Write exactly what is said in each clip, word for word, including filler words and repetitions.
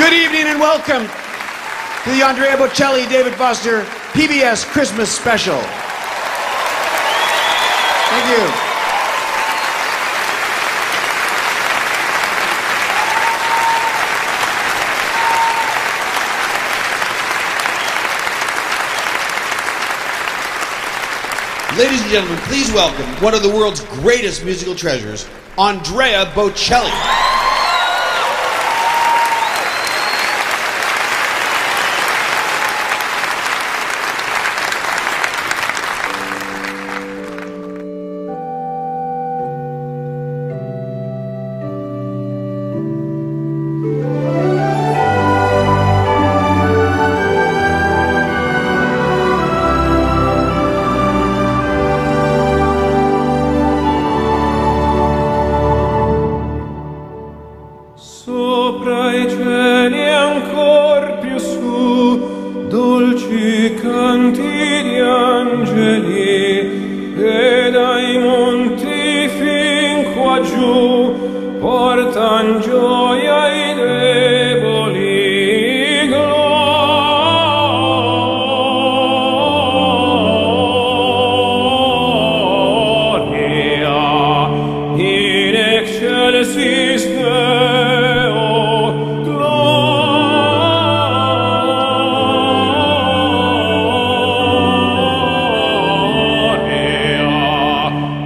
Good evening and welcome to the Andrea Bocelli David Foster P B S Christmas Special. Thank you. Ladies and gentlemen, please welcome one of the world's greatest musical treasures, Andrea Bocelli. Sopra i cieli ancor più su, dolci canti di angeli, e dai monti fin qua giù, portan gioia ai deboli. Gloria in excelsis Deo, gloria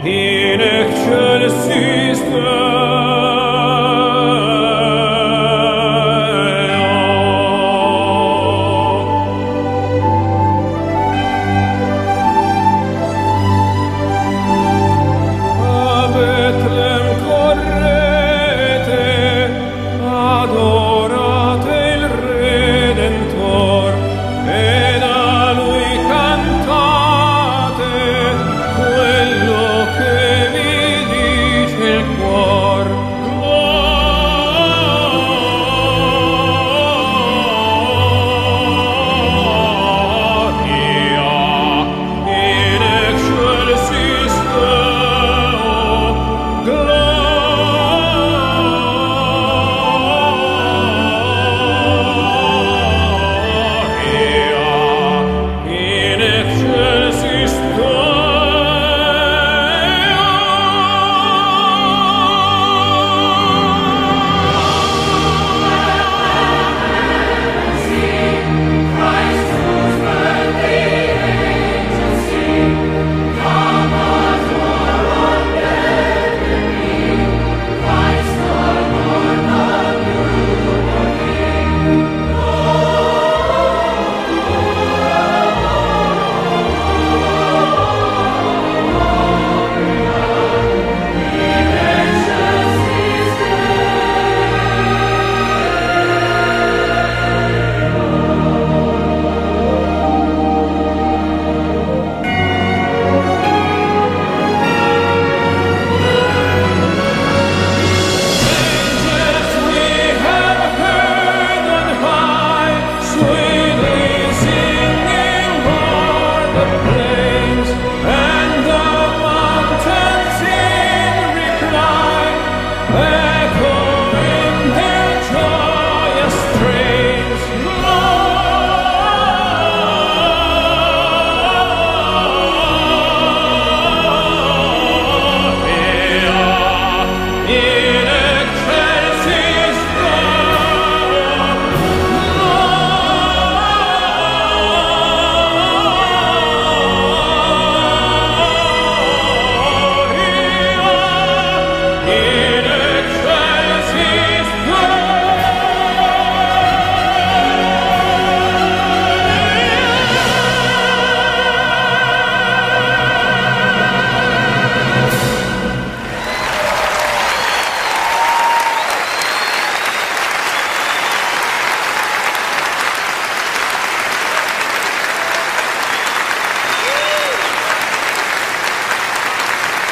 in excelsis Deo. A Betlem correte, adorate il Redentor, ed a Lui cantate quello che vi dice il cuor. Gloria in excelsis Deo, gloria in excelsis Deo.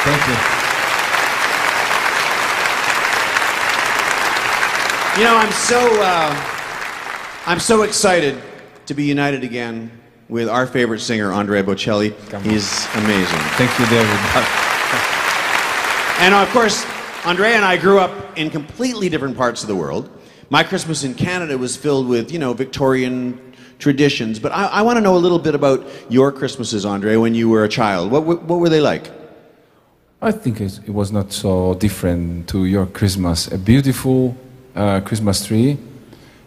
Thank you. You know, I'm so, uh, I'm so excited to be united again with our favorite singer, Andrea Bocelli. Come on. He's amazing. Thank you, David. And of course, Andrea and I grew up in completely different parts of the world, My Christmas in Canada was filled with, you know, Victorian traditions, but I, I want to know a little bit about your Christmases, Andre, when you were a child. What, w- what were they like? I think it, it was not so different to your Christmas. A beautiful uh, Christmas tree,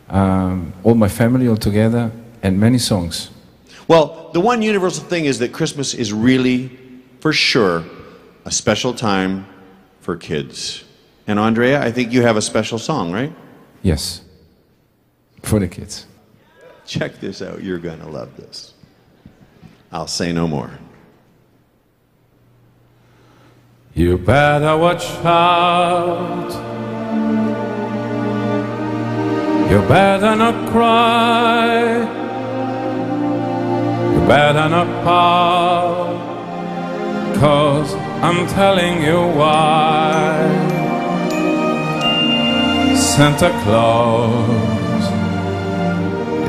um, all my family all together, and many songs. Well, the one universal thing is that Christmas is really, for sure, a special time for kids. And Andrea, I think you have a special song, right? Yes. For the kids. Check this out. You're going to love this. I'll say no more. You better watch out. You better not cry. You better not pout. 'Cause I'm telling you why. Santa Claus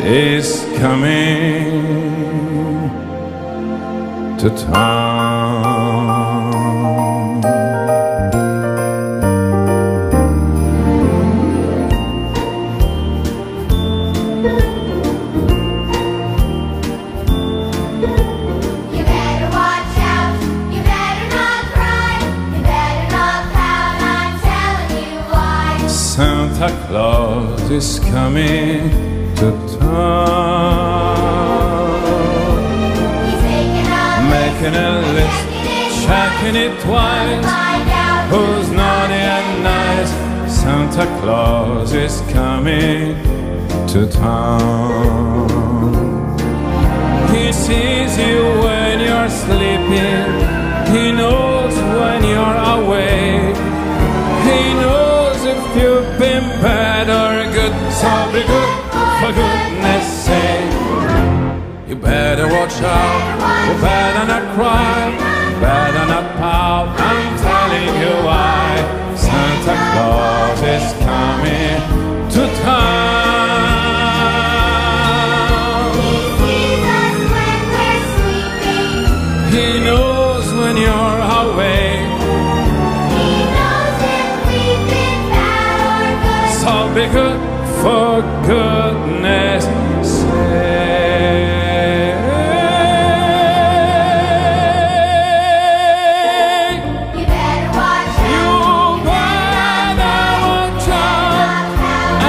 is coming to town. You better watch out, you better not cry, you better not pout, I'm telling you why. Santa Claus is coming to town. He's making a list, checking it twice. Who's naughty and nice? Santa Claus is coming to town. He sees you when you're sleeping. He knows when you're awake. He knows if you've been bad or good. So be good, for goodness sake. You better watch out, you better not cry, you better not pout, I'm telling you why. Santa Claus is coming to town. He sees us when we're sleeping. He knows when you're awake. He knows if we've been bad or good. So be good for goodness sake. You better watch out. You better watch out.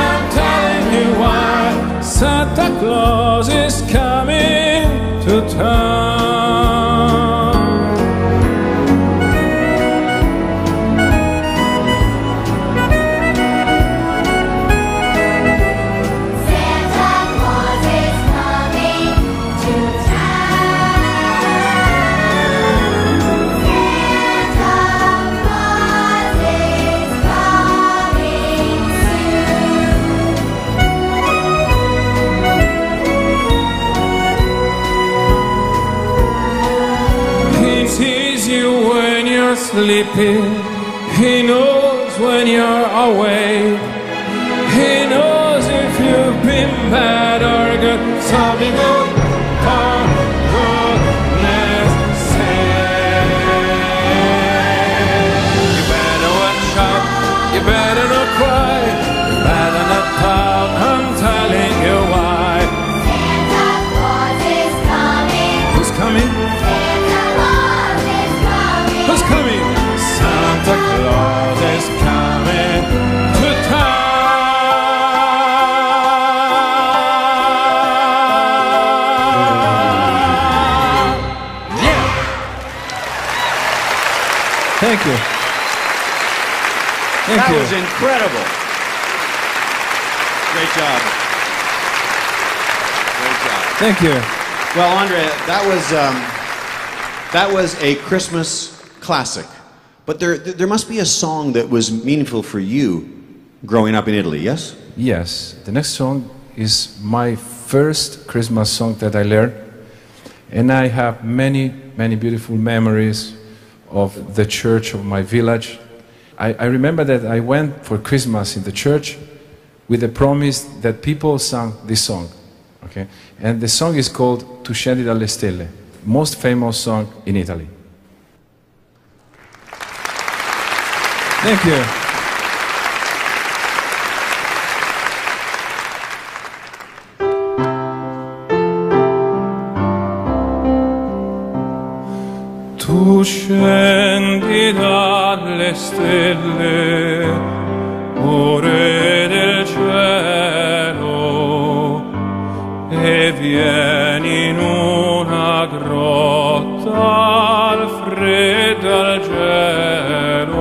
I'm telling you why. Santa Claus is coming to town. Santa Claus is coming to town. Santa Claus is coming soon. He sees you when you're sleeping. He knows when you're awake. He knows if you've been bad or good. So be good for goodness sake. You better watch out. You better not cry. You better not pout. I'm telling you why. Santa Claus is coming. Who's coming? Santa Claus is coming. Who's coming? Santa Claus is coming to town. Yeah. Thank you. Thank That you. was incredible. Great job. Great job. Thank you. Well, Andrea, that was, um, that was a Christmas classic. But there, there must be a song that was meaningful for you growing up in Italy, yes? Yes. The next song is my first Christmas song that I learned. And I have many, many beautiful memories of the church of my village. I, I remember that I went for Christmas in the church with the promise that people sang this song. Okay? And the song is called Tu scendi dalle stelle, most famous song in Italy. Thank you. stelle, o Re del cielo, e vieni in una grotta al freddo e al gelo,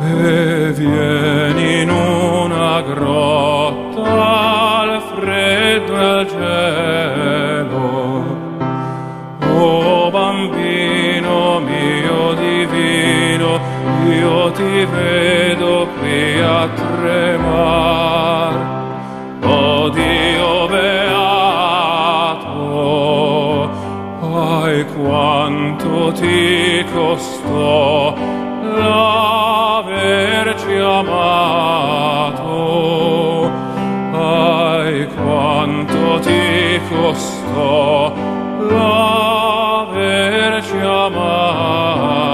e vieni in una grotta al freddo e al gelo. O Bambino mio divino, io ti vedo qui a tremar. O Dio beato, ai quanto ti costò l'averci amato, ai quanto ti costò l'averci amato.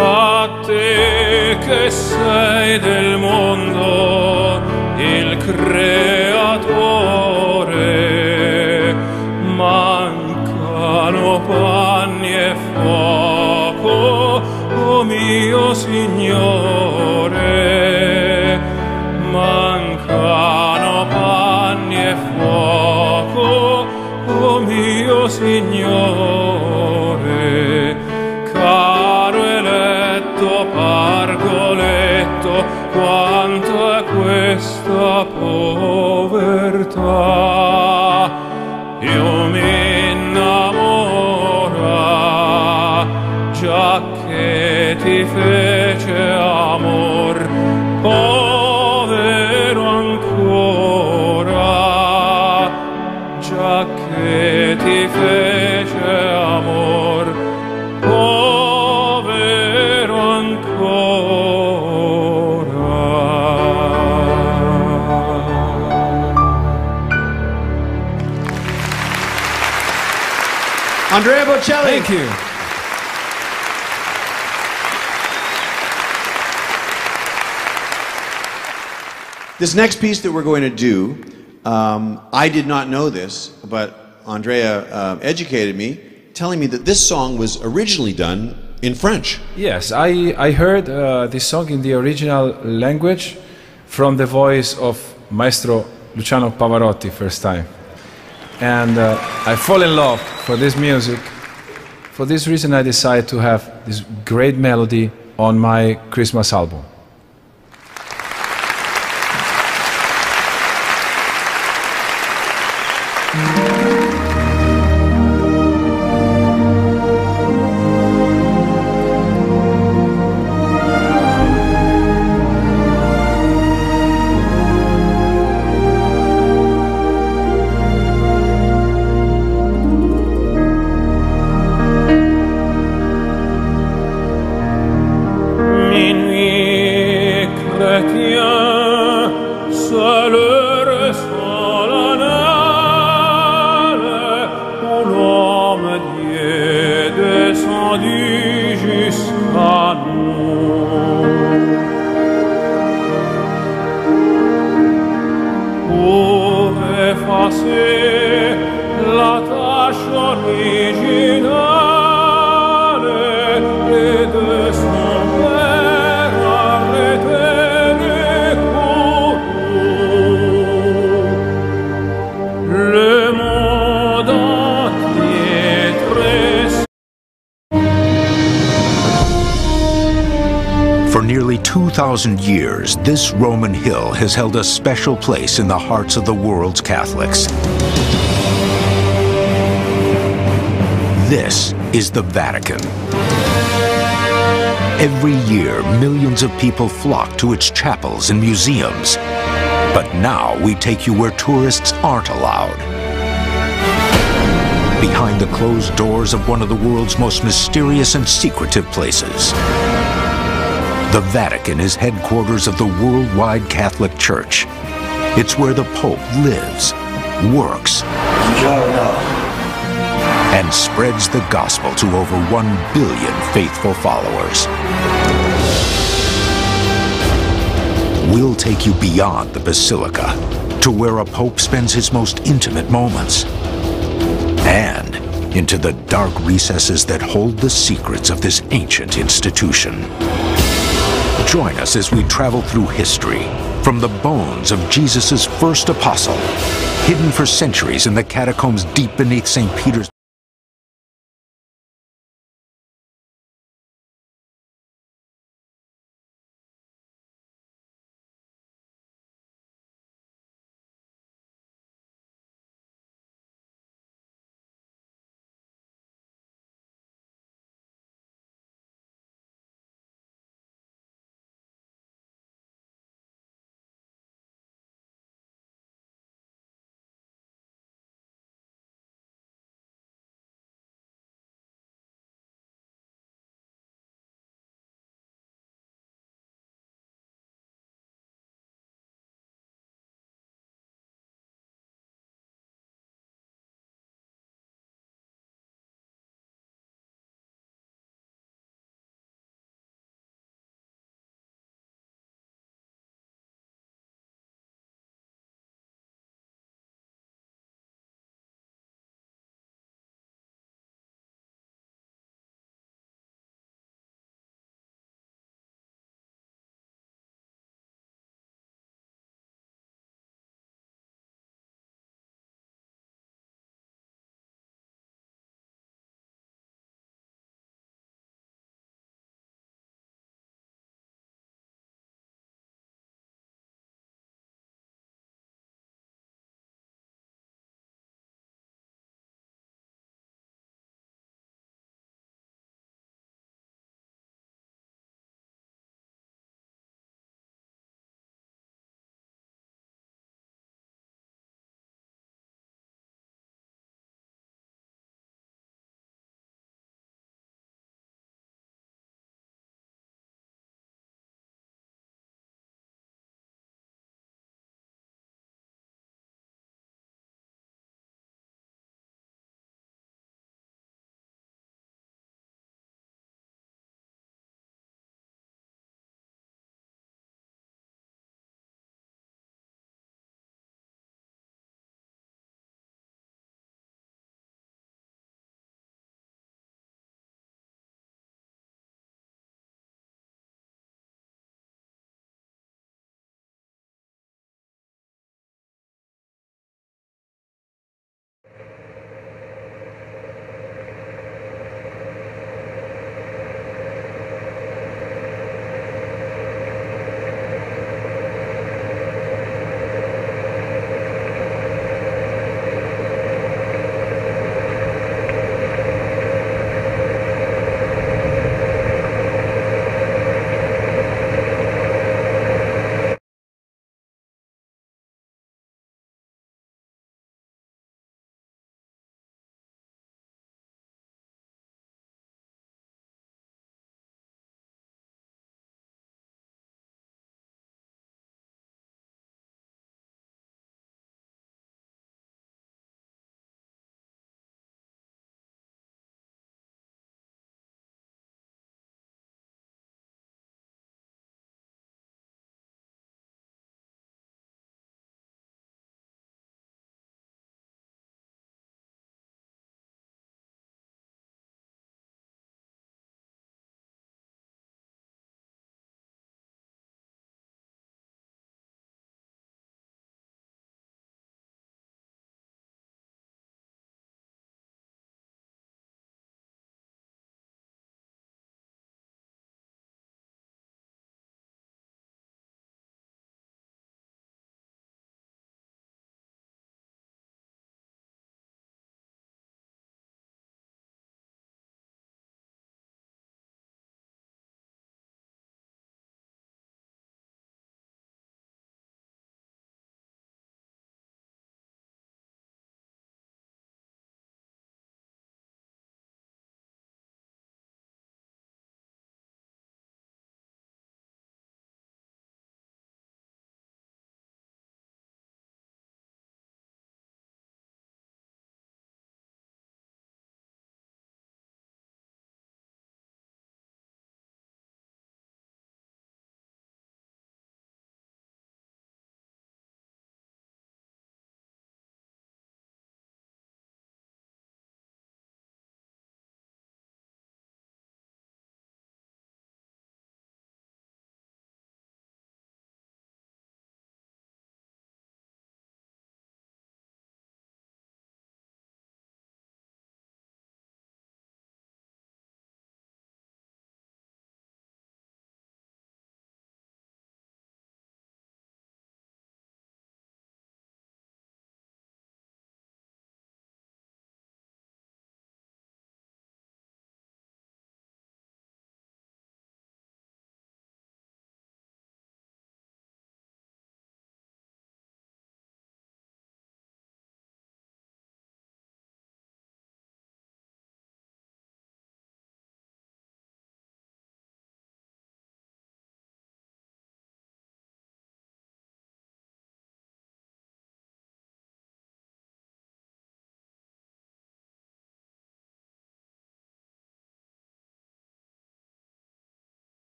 A te che sei del mondo il creatore, mancano panni e fuoco, o mio Signore, mancano panni e fuoco, o mio Signore. Caro eletto Pargoletto, quanto è questa povertà! Io mi innamora, già che ti fece amor, povero ancora, già che ti fece amor, povero ancora. Andrea Bocelli. Thank you. This next piece that we're going to do, um, I did not know this, but Andrea, uh, educated me, telling me that this song was originally done in French. Yes, I, I heard, uh, this song in the original language from the voice of Maestro Luciano Pavarotti first time. And, uh, I fall in love for this music. For this reason, I decided to have this great melody on my Christmas album. Minuit chrétien, c'est l'heure solennelle où l'homme Dieu descendu jusqu'à nous. Pour effacer la tâche originale et de son père arrêter le cours. Le monde entier très For nearly two thousand years, this Roman hill has held a special place in the hearts of the world's Catholics. This is the Vatican. Every year, millions of people flock to its chapels and museums. But now we take you where tourists aren't allowed. Behind the closed doors of one of the world's most mysterious and secretive places. The Vatican is headquarters of the worldwide Catholic Church. It's where the Pope lives, works, and spreads the gospel to over one billion faithful followers. We'll take you beyond the Basilica to where a Pope spends his most intimate moments. And into the dark recesses that hold the secrets of this ancient institution. Join us as we travel through history, from the bones of Jesus' first apostle, hidden for centuries in the catacombs deep beneath Saint Peter's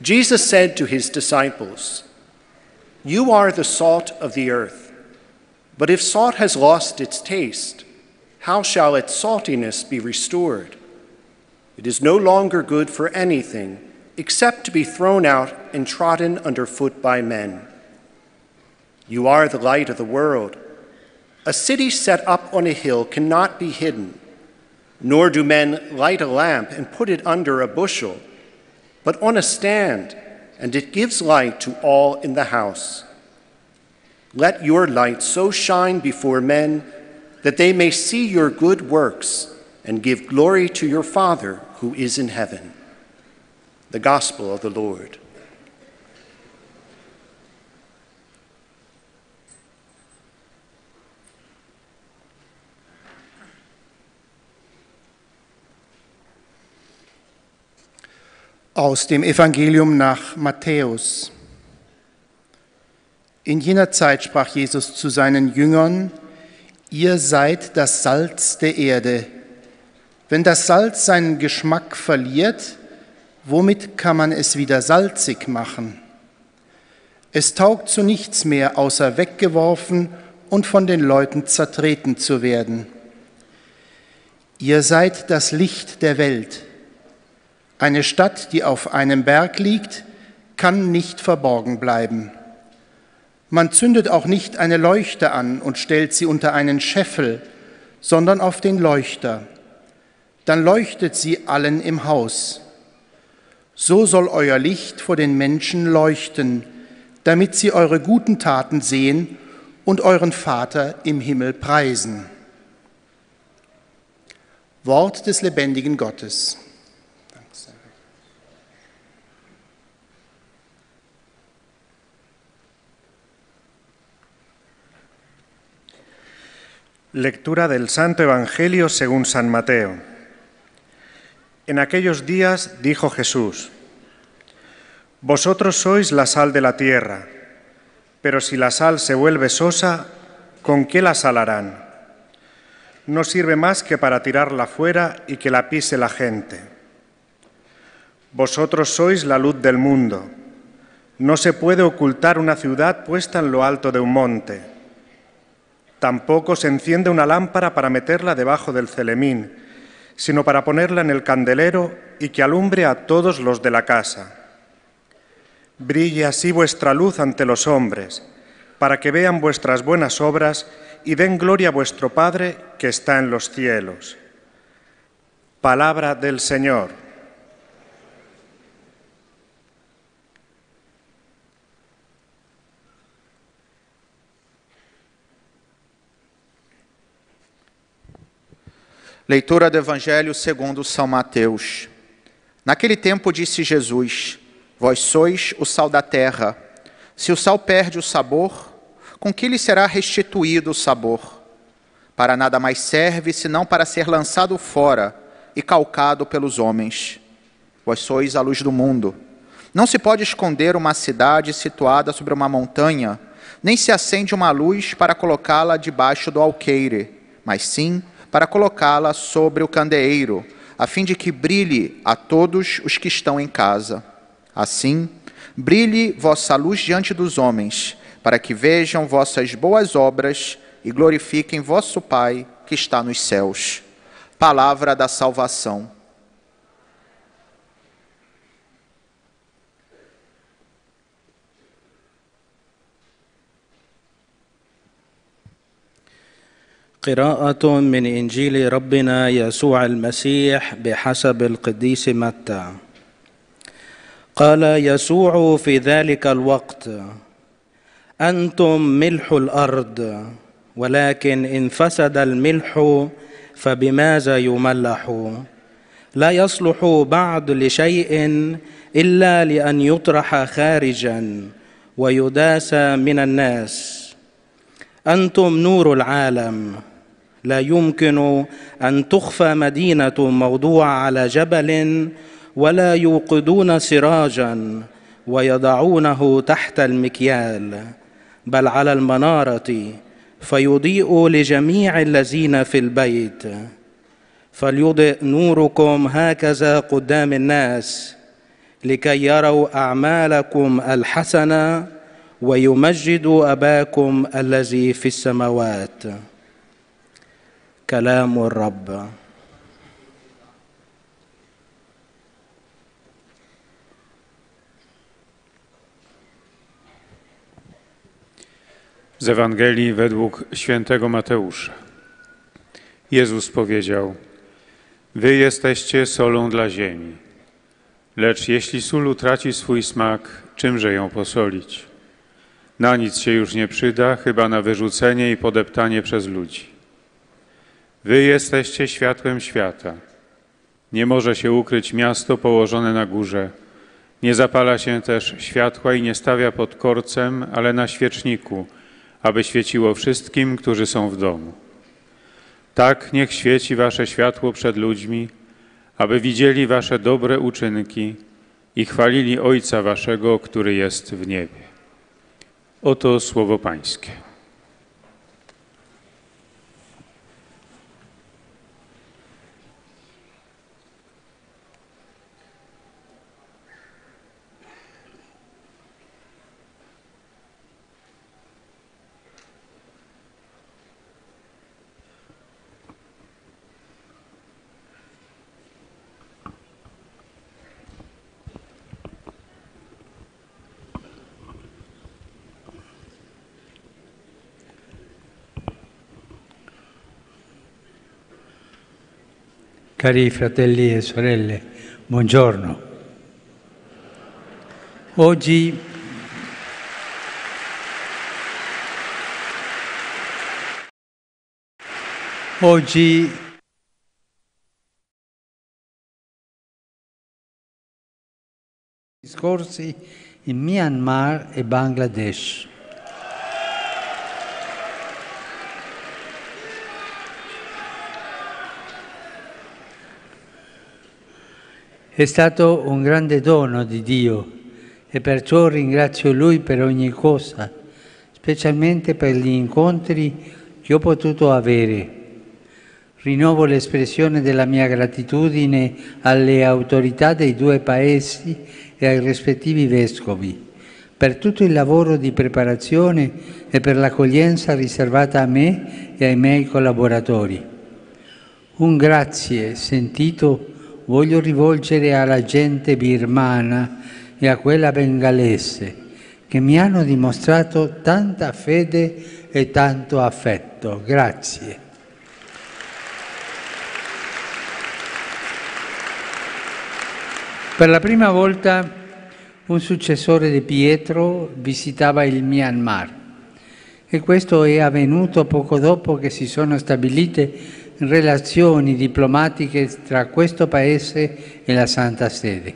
Jesus said to his disciples, "You are the salt of the earth, but if salt has lost its taste, how shall its saltiness be restored? It is no longer good for anything except to be thrown out and trodden underfoot by men. You are the light of the world. A city set up on a hill cannot be hidden, nor do men light a lamp and put it under a bushel, but on a stand, and it gives light to all in the house. Let your light so shine before men that they may see your good works and give glory to your Father who is in heaven." The Gospel of the Lord. Aus dem Evangelium nach Matthäus. In jener Zeit sprach Jesus zu seinen Jüngern: „Ihr seid das Salz der Erde. Wenn das Salz seinen Geschmack verliert, womit kann man es wieder salzig machen? Es taugt zu nichts mehr, außer weggeworfen und von den Leuten zertreten zu werden. Ihr seid das Licht der Welt. Eine Stadt, die auf einem Berg liegt, kann nicht verborgen bleiben. Man zündet auch nicht eine Leuchte an und stellt sie unter einen Scheffel, sondern auf den Leuchter. Dann leuchtet sie allen im Haus. So soll euer Licht vor den Menschen leuchten, damit sie eure guten Taten sehen und euren Vater im Himmel preisen.“ Wort des lebendigen Gottes. Lectura del Santo Evangelio según San Mateo. En aquellos días dijo Jesús: "Vosotros sois la sal de la tierra, pero si la sal se vuelve sosa, ¿con qué la salarán? No sirve más que para tirarla fuera y que la pise la gente. Vosotros sois la luz del mundo. No se puede ocultar una ciudad puesta en lo alto de un monte. Tampoco se enciende una lámpara para meterla debajo del celemín, sino para ponerla en el candelero y que alumbre a todos los de la casa. Brille así vuestra luz ante los hombres, para que vean vuestras buenas obras y den gloria a vuestro Padre que está en los cielos". Palabra del Señor. Leitura do Evangelho segundo São Mateus. Naquele tempo disse Jesus: "Vós sois o sal da terra. Se o sal perde o sabor, com que lhe será restituído o sabor? Para nada mais serve senão para ser lançado fora e calcado pelos homens. Vós sois a luz do mundo. Não se pode esconder uma cidade situada sobre uma montanha, nem se acende uma luz para colocá-la debaixo do alqueire, mas sim para colocá-la sobre o candeeiro, a fim de que brilhe a todos os que estão em casa. Assim, brilhe vossa luz diante dos homens, para que vejam vossas boas obras e glorifiquem vosso Pai que está nos céus." Palavra da salvação. قراءة من إنجيل ربنا يسوع المسيح بحسب القديس متى. قال يسوع في ذلك الوقت: "أنتم ملح الأرض، ولكن إن فسد الملح فبماذا يملح؟ لا يصلح بعد لشيء إلا لأن يطرح خارجا ويداس من الناس. أنتم نور العالم. لا يمكن أن تخفى مدينة موضوعة على جبل، ولا يوقدون سراجا ويضعونه تحت المكيال، بل على المنارة، فيضيء لجميع الذين في البيت. فليضئ نوركم هكذا قدام الناس، لكي يروا أعمالكم الحسنة ويمجدوا أباكم الذي في السماوات. كلام الرب. Z Ewangelii według świętego Mateusza. Jezus powiedział: „Wy jesteście solą dla ziemi. Lecz jeśli sól utraci swój smak, czymże ją posolić? Na nic się już nie przyda, chyba na wyrzucenie i podeptanie przez ludzi. Wy jesteście światłem świata. Nie może się ukryć miasto położone na górze. Nie zapala się też światła i nie stawia pod korcem, ale na świeczniku, aby świeciło wszystkim, którzy są w domu. Tak niech świeci wasze światło przed ludźmi, aby widzieli wasze dobre uczynki i chwalili Ojca waszego, który jest w niebie”. Oto słowo Pańskie. Cari fratelli e sorelle, buongiorno. Oggi, oggi discorsi in Myanmar e Bangladesh. È stato un grande dono di Dio e perciò ringrazio Lui per ogni cosa, specialmente per gli incontri che ho potuto avere. Rinnovo l'espressione della mia gratitudine alle autorità dei due paesi e ai rispettivi vescovi per tutto il lavoro di preparazione e per l'accoglienza riservata a me e ai miei collaboratori. Un grazie sentito voglio rivolgere alla gente birmana e a quella bengalese, che mi hanno dimostrato tanta fede e tanto affetto. Grazie. Per la prima volta un successore di Pietro visitava il Myanmar, e questo è avvenuto poco dopo che si sono stabilite relazioni diplomatiche tra questo paese e la Santa Sede.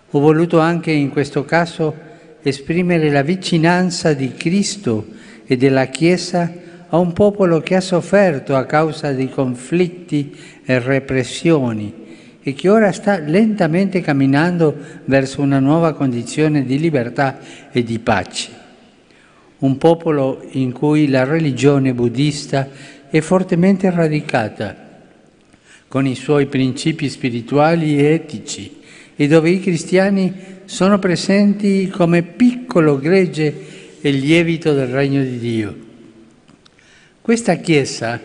Ho voluto anche in questo caso esprimere la vicinanza di Cristo e della Chiesa a un popolo che ha sofferto a causa di conflitti e repressioni e che ora sta lentamente camminando verso una nuova condizione di libertà e di pace. Un popolo in cui la religione buddista è fortemente radicata, con i suoi principi spirituali e etici, e dove i cristiani sono presenti come piccolo gregge e lievito del regno di Dio. Questa Chiesa,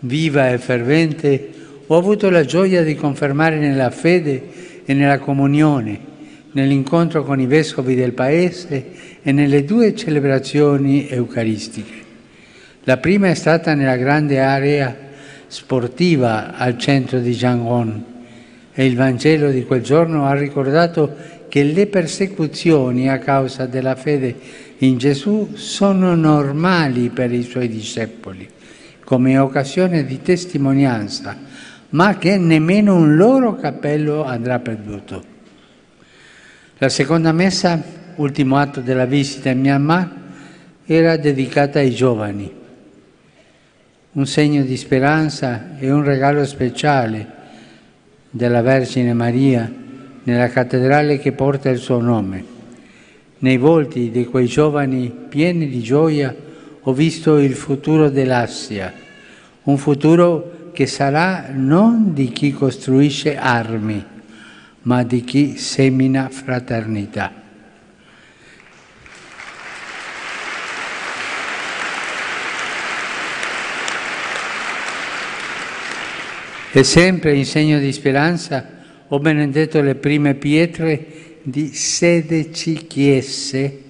viva e fervente, ho avuto la gioia di confermare nella fede e nella comunione, nell'incontro con i vescovi del paese e nelle due celebrazioni eucaristiche. La prima è stata nella grande area sportiva al centro di Yangon, e il Vangelo di quel giorno ha ricordato che le persecuzioni a causa della fede in Gesù sono normali per i suoi discepoli, come occasione di testimonianza, ma che nemmeno un loro cappello andrà perduto. La seconda messa, ultimo atto della visita in Myanmar, era dedicata ai giovani. Un segno di speranza e un regalo speciale della Vergine Maria nella cattedrale che porta il suo nome. Nei volti di quei giovani pieni di gioia ho visto il futuro dell'Asia, un futuro che sarà non di chi costruisce armi, ma di chi semina fraternità. E sempre in segno di speranza ho benedetto le prime pietre di sedeci chiese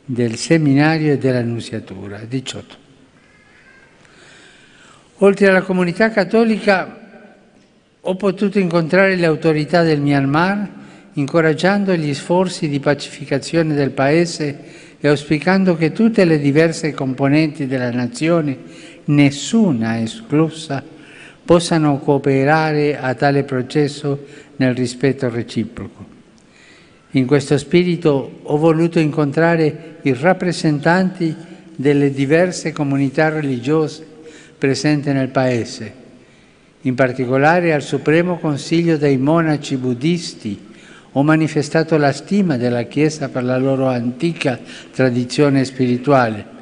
del seminario e dell'annunziatura, diciotto. Oltre alla comunità cattolica, ho potuto incontrare le autorità del Myanmar, incoraggiando gli sforzi di pacificazione del paese e auspicando che tutte le diverse componenti della nazione, nessuna esclusa, possano cooperare a tale processo nel rispetto reciproco. In questo spirito ho voluto incontrare i rappresentanti delle diverse comunità religiose presenti nel paese. In particolare al Supremo Consiglio dei Monaci Buddisti ho manifestato la stima della Chiesa per la loro antica tradizione spirituale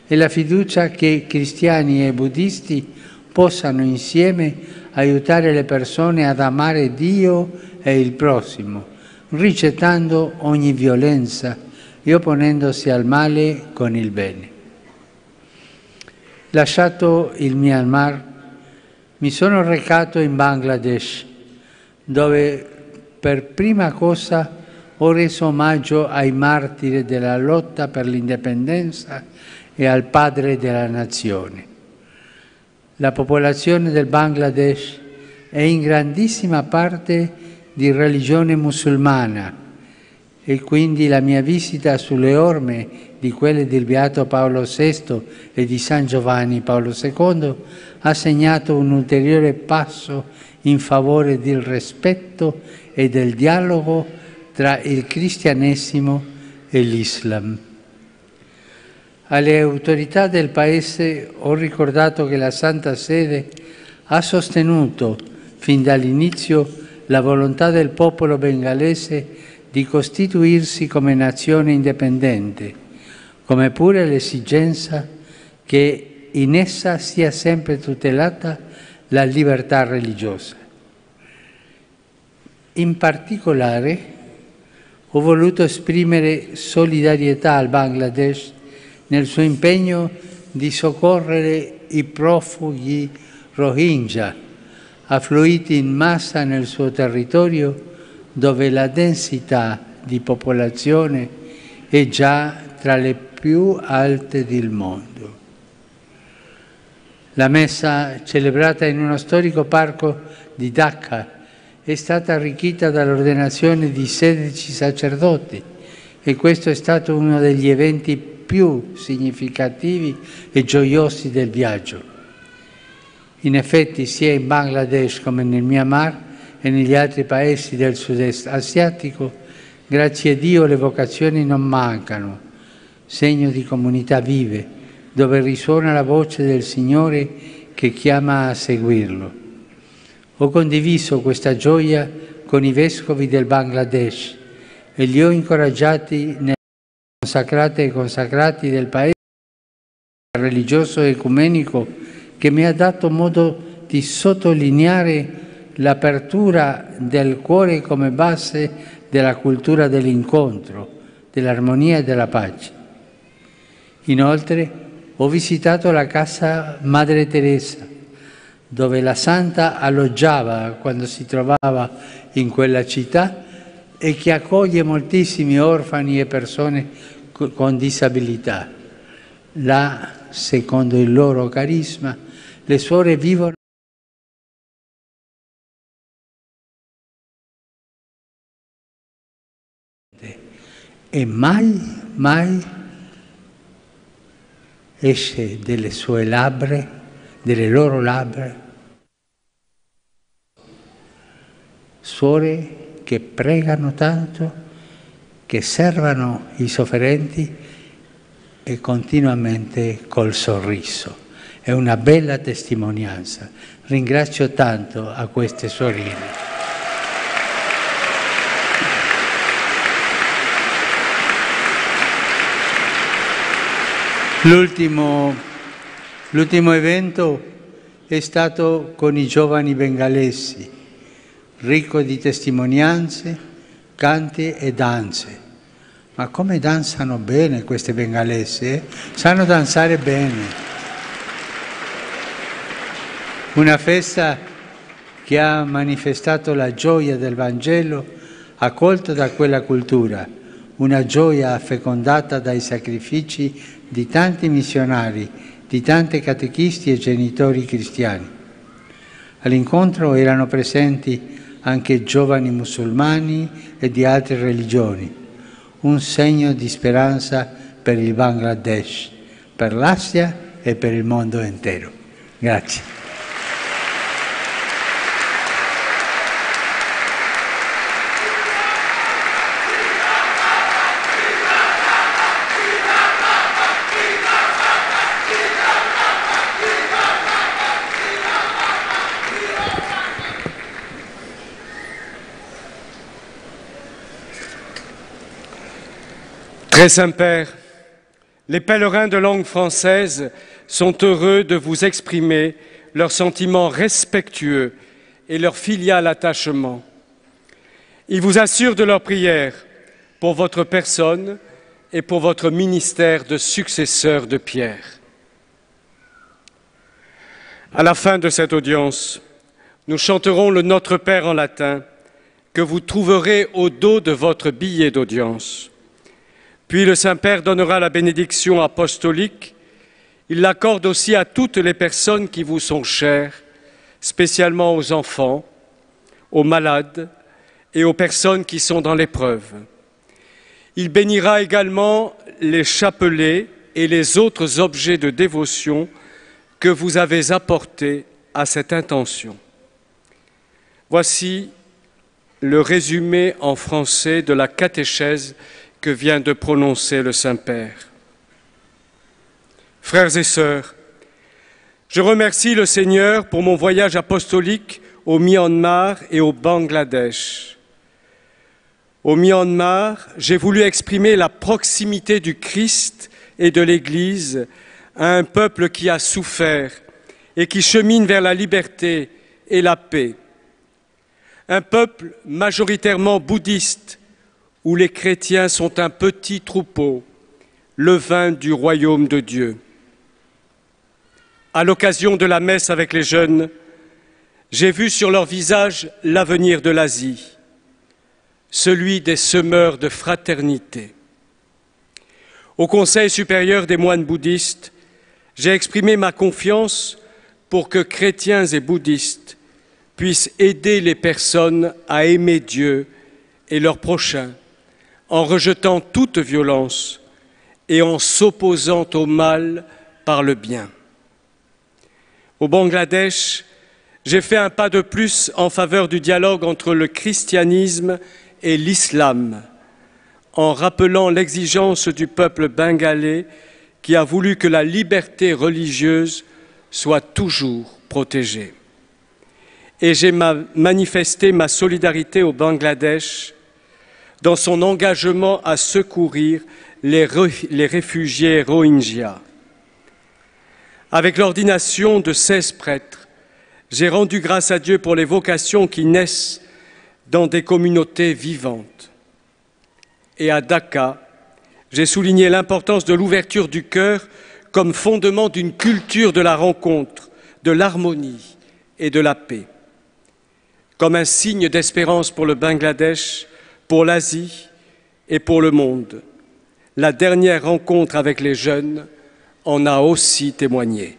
e la fiducia che cristiani e buddisti possano insieme aiutare le persone ad amare Dio e il prossimo, rigettando ogni violenza e opponendosi al male con il bene. Lasciato il Myanmar, mi sono recato in Bangladesh, dove per prima cosa ho reso omaggio ai martiri della lotta per l'indipendenza e al padre della nazione. La popolazione del Bangladesh è in grandissima parte di religione musulmana e quindi la mia visita sulle orme di quelle del Beato Paolo sesto e di San Giovanni Paolo secondo ha segnato un ulteriore passo in favore del rispetto e del dialogo tra il cristianesimo e l'Islam. Alle autorità del paese ho ricordato che la Santa Sede ha sostenuto fin dall'inizio la volontà del popolo bengalese di costituirsi come nazione indipendente, come pure l'esigenza che in essa sia sempre tutelata la libertà religiosa. In particolare, ho voluto esprimere solidarietà al Bangladesh nel suo impegno di soccorrere i profughi Rohingya, affluiti in massa nel suo territorio, dove la densità di popolazione è già tra le più alte del mondo. La messa, celebrata in uno storico parco di Dhaka, è stata arricchita dall'ordinazione di sedici sacerdoti, e questo è stato uno degli eventi più significativi e gioiosi del viaggio. In effetti, sia in Bangladesh come nel Myanmar e negli altri paesi del sud-est asiatico, grazie a Dio, le vocazioni non mancano, segno di comunità vive, dove risuona la voce del Signore che chiama a seguirlo. Ho condiviso questa gioia con i vescovi del Bangladesh e li ho incoraggiati nel consacrate e consacrati del paese religioso ecumenico, che mi ha dato modo di sottolineare l'apertura del cuore come base della cultura dell'incontro, dell'armonia e della pace. Inoltre, ho visitato la casa Madre Teresa, dove la santa alloggiava quando si trovava in quella città e che accoglie moltissimi orfani e persone co-, con disabilità. Là, secondo il loro carisma, le suore vivono e mai, mai esce delle sue labbra, delle loro labbra, suore che pregano tanto, che servono i sofferenti e continuamente col sorriso. È una bella testimonianza. Ringrazio tanto a queste sorelle. L'ultimo, l'ultimo evento è stato con i giovani bengalesi. ricco di testimonianze, canti e danze. Ma come danzano bene queste bengalese, eh? Sanno danzare bene. Una festa che ha manifestato la gioia del Vangelo accolto da quella cultura, una gioia fecondata dai sacrifici di tanti missionari, di tanti catechisti e genitori cristiani. All'incontro erano presenti anche giovani musulmani e di altre religioni, un segno di speranza per il Bangladesh, per l'Asia e per il mondo intero. Grazie. Très Saint-Père, les pèlerins de langue française sont heureux de vous exprimer leurs sentiments respectueux et leur filial attachement. Ils vous assurent de leur prière pour votre personne et pour votre ministère de successeur de Pierre. À la fin de cette audience, nous chanterons le Notre Père en latin que vous trouverez au dos de votre billet d'audience. Puis le Saint-Père donnera la bénédiction apostolique. Il l'accorde aussi à toutes les personnes qui vous sont chères, spécialement aux enfants, aux malades et aux personnes qui sont dans l'épreuve. Il bénira également les chapelets et les autres objets de dévotion que vous avez apportés à cette intention. Voici le résumé en français de la catéchèse que vient de prononcer le Saint-Père. Frères et sœurs, je remercie le Seigneur pour mon voyage apostolique au Myanmar et au Bangladesh. Au Myanmar, j'ai voulu exprimer la proximité du Christ et de l'Église à un peuple qui a souffert et qui chemine vers la liberté et la paix. Un peuple majoritairement bouddhiste où les chrétiens sont un petit troupeau, levain du royaume de Dieu. À l'occasion de la messe avec les jeunes, j'ai vu sur leur visage l'avenir de l'Asie, celui des semeurs de fraternité. Au Conseil supérieur des moines bouddhistes, j'ai exprimé ma confiance pour que chrétiens et bouddhistes puissent aider les personnes à aimer Dieu et leur prochain en rejetant toute violence et en s'opposant au mal par le bien. Au Bangladesh, j'ai fait un pas de plus en faveur du dialogue entre le christianisme et l'islam, en rappelant l'exigence du peuple bengalais qui a voulu que la liberté religieuse soit toujours protégée. Et j'ai ma- manifesté ma solidarité au Bangladesh dans son engagement à secourir les, re- les réfugiés Rohingyas. Avec l'ordination de seize prêtres, j'ai rendu grâce à Dieu pour les vocations qui naissent dans des communautés vivantes. Et à Dhaka, j'ai souligné l'importance de l'ouverture du cœur comme fondement d'une culture de la rencontre, de l'harmonie et de la paix, comme un signe d'espérance pour le Bangladesh, pour l'Asie et pour le monde. La dernière rencontre avec les jeunes en a aussi témoigné.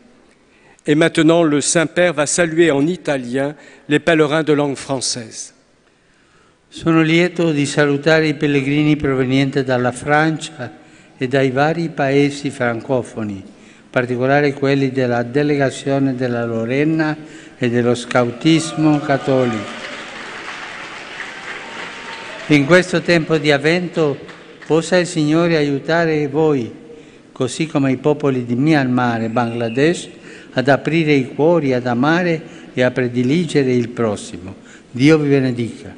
Et maintenant, le Saint-Père va saluer en italien les pèlerins de langue française. Sono lieto di salutare i pellegrini provenienti dalla Francia e dai vari paesi francofoni, in particolare quelli della delegazione della Lorenna e dello scautismo cattolico. In questo tempo di avvento possa il Signore aiutare voi, così come i popoli di Myanmar e Bangladesh, ad aprire i cuori, ad amare e a prediligere il prossimo. Dio vi benedica.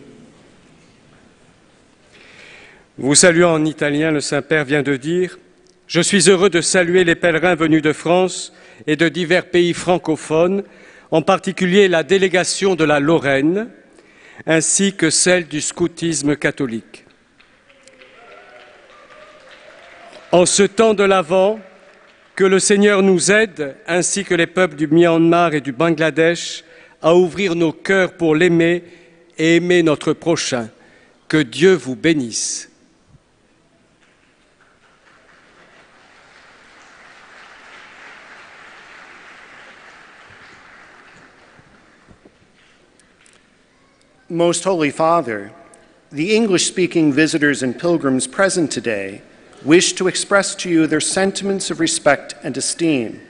Vous saluant en italien, le Saint-Père vient de dire : « Je suis heureux de saluer les pèlerins venus de France et de divers pays francophones, en particulier la délégation de la Lorraine, ainsi que celle du scoutisme catholique. En ce temps de l'Avent, que le Seigneur nous aide, ainsi que les peuples du Myanmar et du Bangladesh, à ouvrir nos cœurs pour l'aimer et aimer notre prochain. Que Dieu vous bénisse. Most Holy Father, the English-speaking visitors and pilgrims present today wish to express to you their sentiments of respect and esteem,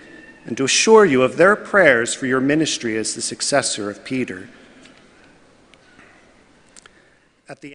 and to assure you of their prayers for your ministry as the successor of Peter. At the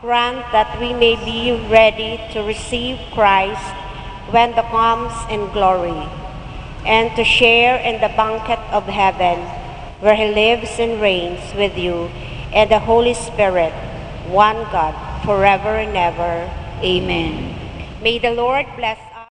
Grant that we may be ready to receive Christ when the comes in glory, and to share in the banquet of heaven, where he lives and reigns with you and the Holy Spirit, one God, forever and ever. Amen. May the Lord bless us.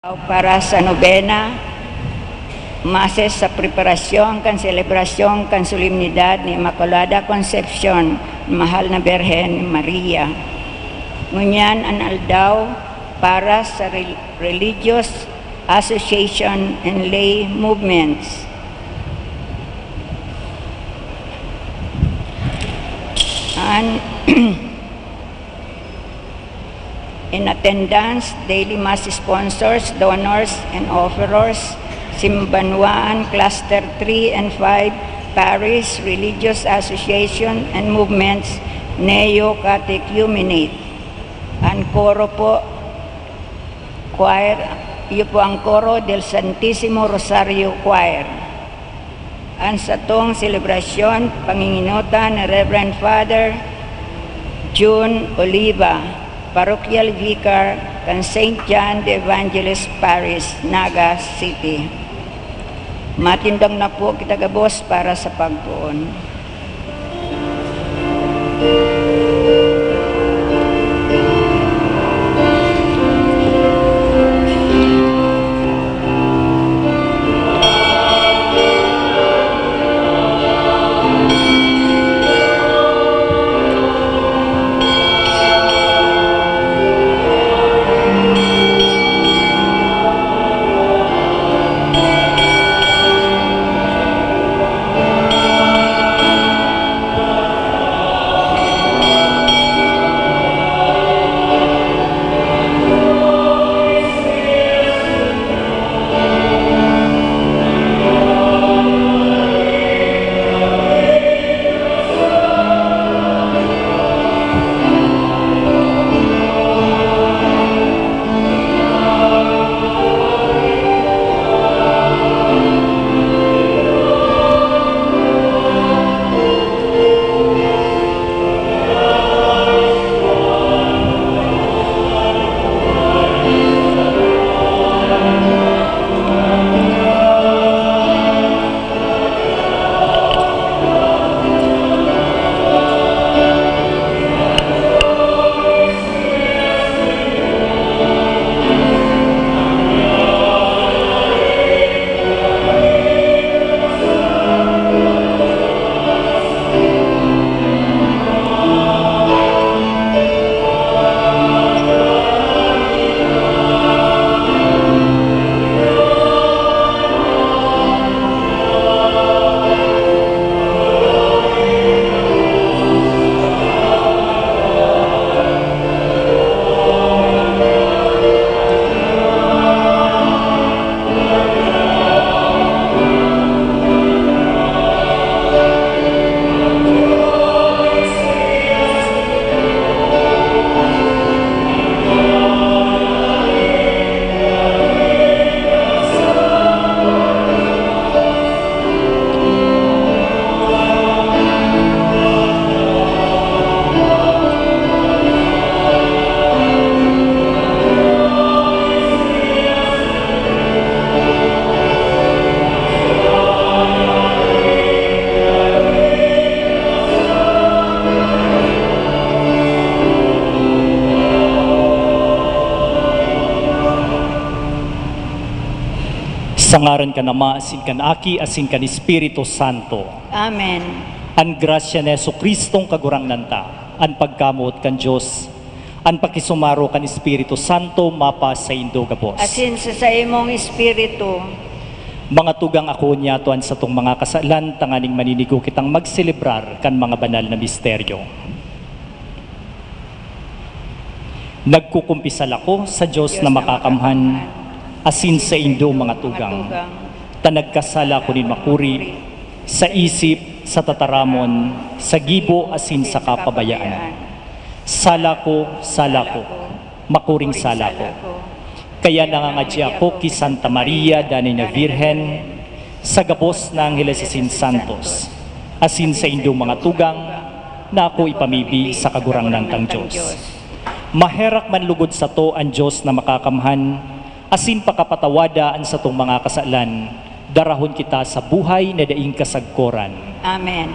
Para sa nobena, Mases sa preparasyon kan selebrasyon kan solemnidad ni Inmaculada Concepcion, Mahal na Birhen Maria. Ngunyan an aldaw para sa rel-, religious association and lay movements. An In attendance, daily mass sponsors, donors, and offerers, Simbanwaan Cluster three and five, Parish, Religious Association, and Movements, Neo Catechumenate. An koro po, choir, iyo po ang koro del Santisimo Rosario Choir. An satong selebrasyon, pangingenotan ni Reverend Father Jun Oliva, Parochial Vicar kan Saint John the Evangelist Parish, Naga City. Matindog na po kita gabos para sa pagpoon. Sa ngaran kan Ama, asin kan Aki, asin kan Espiritu Santo. Amen. An grasya ni Jesu-Cristong Kagurangnan ta, an pagkamoot kan Dios, an pakisumaro kan Espiritu Santo mapasaindo gabos. Asin sa saimong espiritu. Mga tugang, akoon niyato an satong mga kasalan tanganing maninigo kitang magselebrar kan mga banal na misteryo. Nagkukumpisal ako sa Dios na makakamhan, asin saindo, mga tugang, ta nagkasala ako nin makuri, sa isip, sa tataramon, sa gibo, asin sa kapabayaan. Sala ko, sala ko, makuring sala ko. Kaya nangangadyi ako ki Santa Maria, danay na Birhen, sa gabos na angheles asin santos, asin saindong mga tugang, na ako ipamibi sa Kagurangnan tang Dios. Maherak man lugod sato an Dios na makakamhan, asin pakapatawada an satong mga kasalan, darahon kita sa buhay na daing kasagkoran. Amen.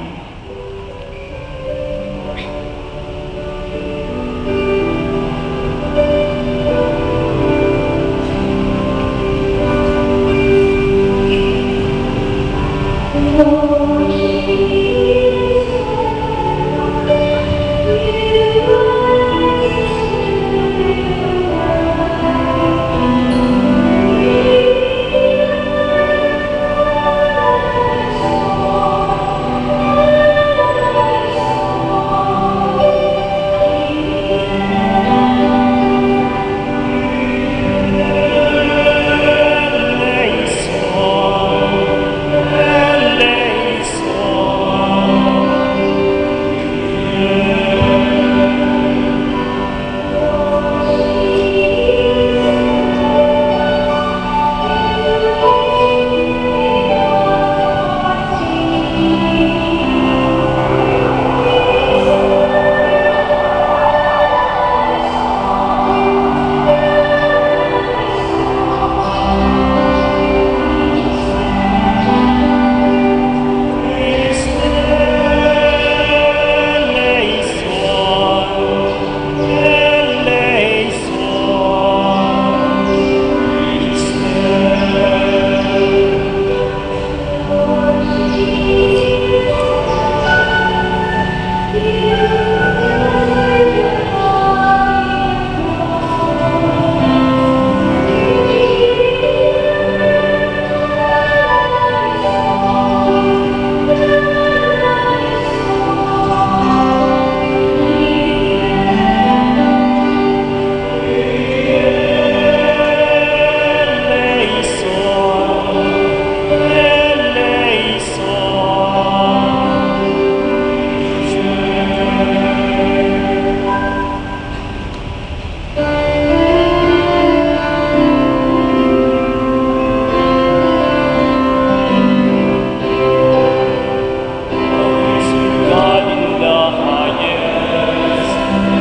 Glory to God in the highest,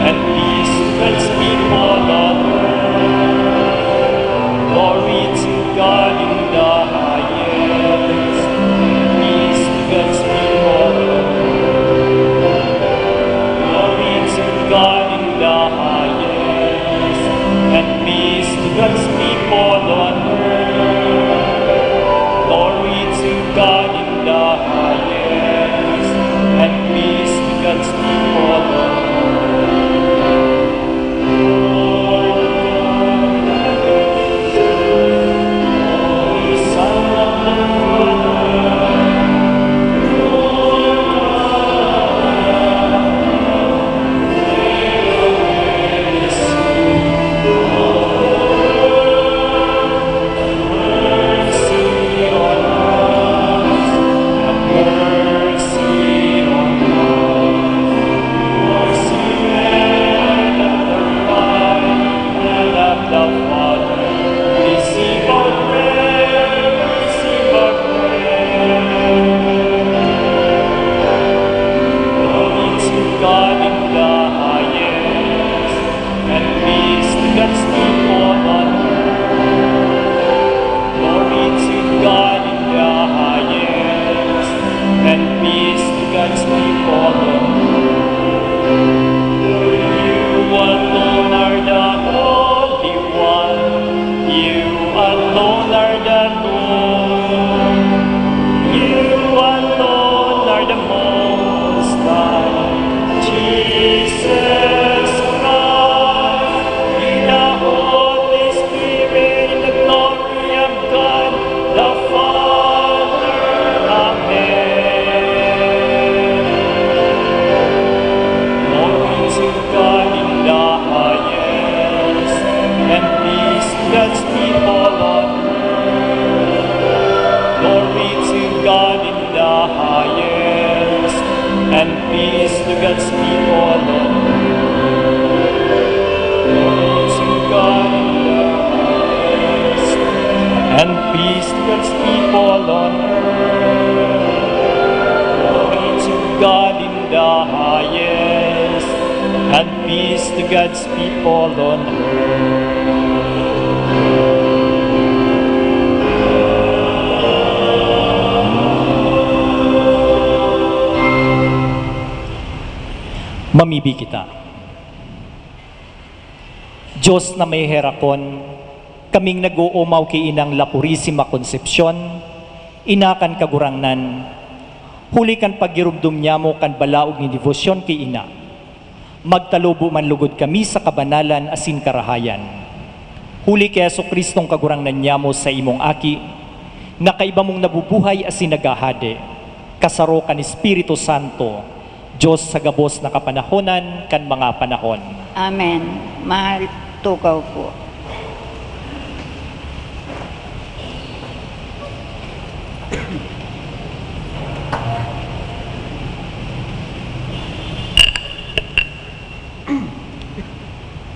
and peace to God's people on earth. Glory to God in the highest, and peace to God's people on earth. Glory to God in the highest, and peace to God's people on earth. Glory to God in the highest, and peace to God's people on earth. Glory to God in the highest, and peace to God's people on earth. Glory to God in the highest, and peace to God's people on earth. You alone are the Holy One. You alone are the Lord. You alone are the Most High. Jesus Christ, in the Holy Spirit, in the glory of God the Father. Amen. Glory to God in the highest, and peace to God's people on earth. Glory to God in the highest, and peace to God's people on earth. Glory to God in the highest, and peace to God's people on earth. Glory to God in the highest, and peace to God's people on earth. Mamibi kita. Dios na may herakon, kaming nag-oomaw ki Inang La Purisima Concepcion, ina kan Kagurangnan, huli kan paggiromdom nyamo kan balaog nin debosyon ki Ina. Magtalubo man lugod kami sa kabanalan asin karahayan. Huli ki Jesu-Cristong Kagurangnan nyamo, sa imong Aki, na kaiba mong nabubuhay asin naghahade, kasaro kan Espiritu Santo, Dios sa gabos na kapanahonan kan mga panahon. Amen. Mahal, tukaw po.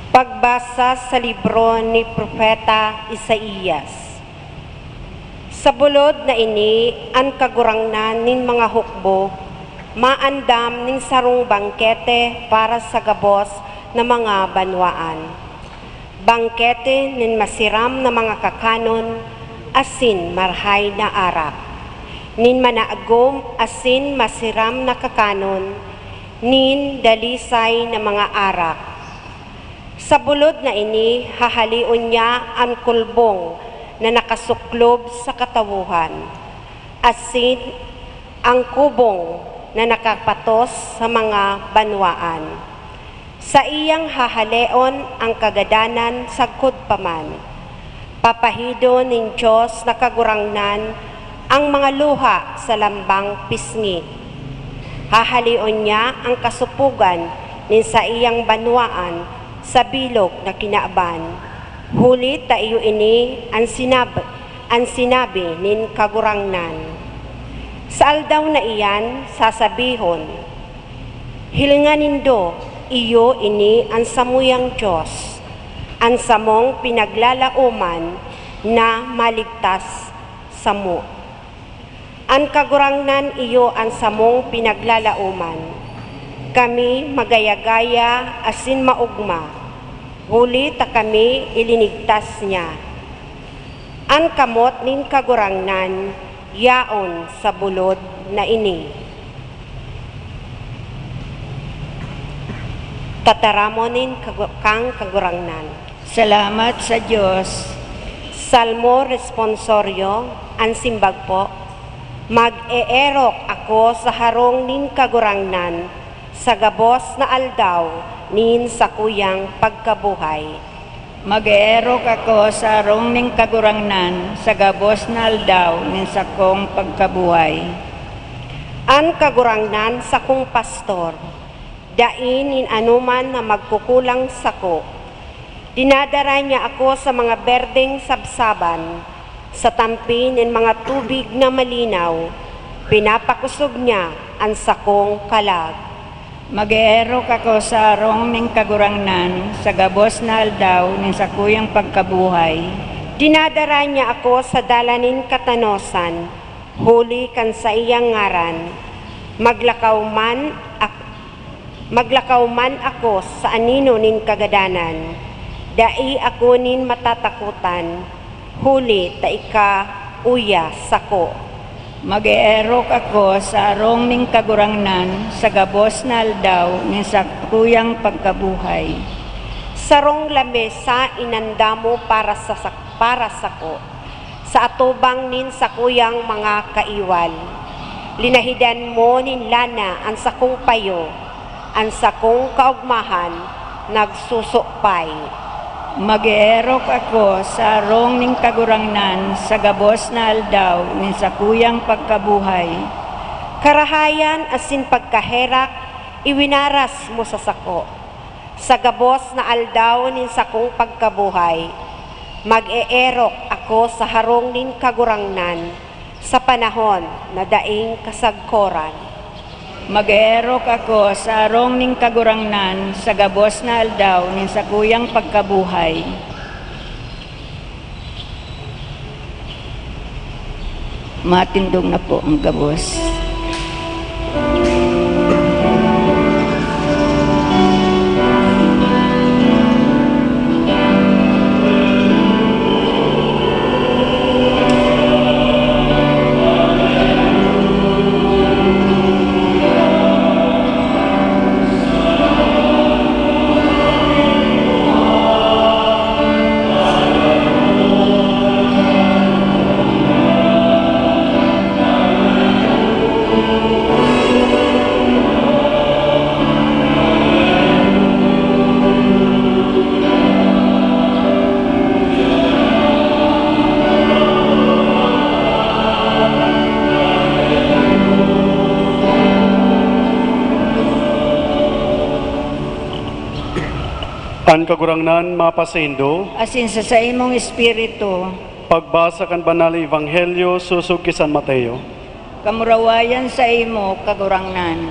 Pagbasa sa libro ni Propeta Isaias. Sa bulod na ini, an Kagurangnan nin mga hukbo maandam nin sarong bangkete para sa gabos na mga banwaan, bangkete nin masiram na mga kakanon asin marahay na arak, nin managom asin masiram na kakanon, nin dalisay na mga arak. Sa bulod na ini, hahaleon niya an kulbong na nakasuklob sa katawohan, asin an kubong na nakapatos sa mga banwaan. Saiyang hahaleon an kagadanan sagkod pa man. Papahidon nin Dios na Kagurangnan an mga luha sa lambang pisngi. Hahaleon niya an kasopogan nin saiyang banwaan sa bilog na kinaban, huli ta iyo ini an sinab-, an sinabi nin Kagurangnan. Sa aldaw na iyan, sasabihon, "Hilinga nindo, iyo ini an samuyang Dios, an samong pinaglalaoman na maligtas samo." An Kagurangnan iyo an samong pinaglalaoman. Kami magayagaya asin maogma, huli ta kami ilinigtas niya. An kamot nin Kagurangnan yaon sa bulod na ini. Tataramon nin kagu-, kang Kagurangnan. Salamat sa Dios. Salmo Responsorio, an simbag po. Mag-eerok ako sa harong nin Kagurangnan sa gabos na aldaw nin sakuyang pagkabuhay. Mag-eerok ako sa harong nin Kagurangnan sa gabos na aldaw nin sakong pagkabuhay. An Kagurangnan sakong pastor, dai nin anoman na magkukulang sako. Dinadara niya ako sa mga berdeng sabsaban, sa tampi nin mga tubig na malinaw, pinapakosog niya an sakong kalag. Mag-eerok ako sa harong nin Kagurangnan sa gabos na aldaw nin sakuyang pagkabuhay. Dinadara niya ako sa dalan nin katanosan, huli kan saiyang ngaran. Maglakaw man ak-, maglakaw man ako sa anino nin kagadanan, dai ako nin matatakotan, huli ta ika uya sako. Mag-eerok ako sa harong nin Kagurangnan sa gabos na aldaw nin sakuyang pagkabuhay. Sarong lamesa inanda mo para sa sak-, para sako, sa atubang nin sakuyang mga kaiwal. Linahidan mo nin lana an sakong payo, an sakong kaogmahan nagsusupay. Mag-eerok ako sa harong nin Kagurangnan sa gabos na aldaw nin sakuyang pagkabuhay. Karahayan asin pagkaherak iwinaras mo sa sako. Sa gabos na aldaw nin sakong pagkabuhay, mag-eerok ako sa harong nin Kagurangnan sa panahon na daing kasagkoran. Mag-eerok ako sa harong nin Kagurangnan sa gabos na aldaw nin sakuyang pagkabuhay. Matindog na po ang gabos. An Kagurangnan mapasaindo. Asin sa saimong espiritu. Pagbasa kan Banal na Ebanghelyo sosog ki San Mateo. Kamurawayan saimo, Kagurangnan.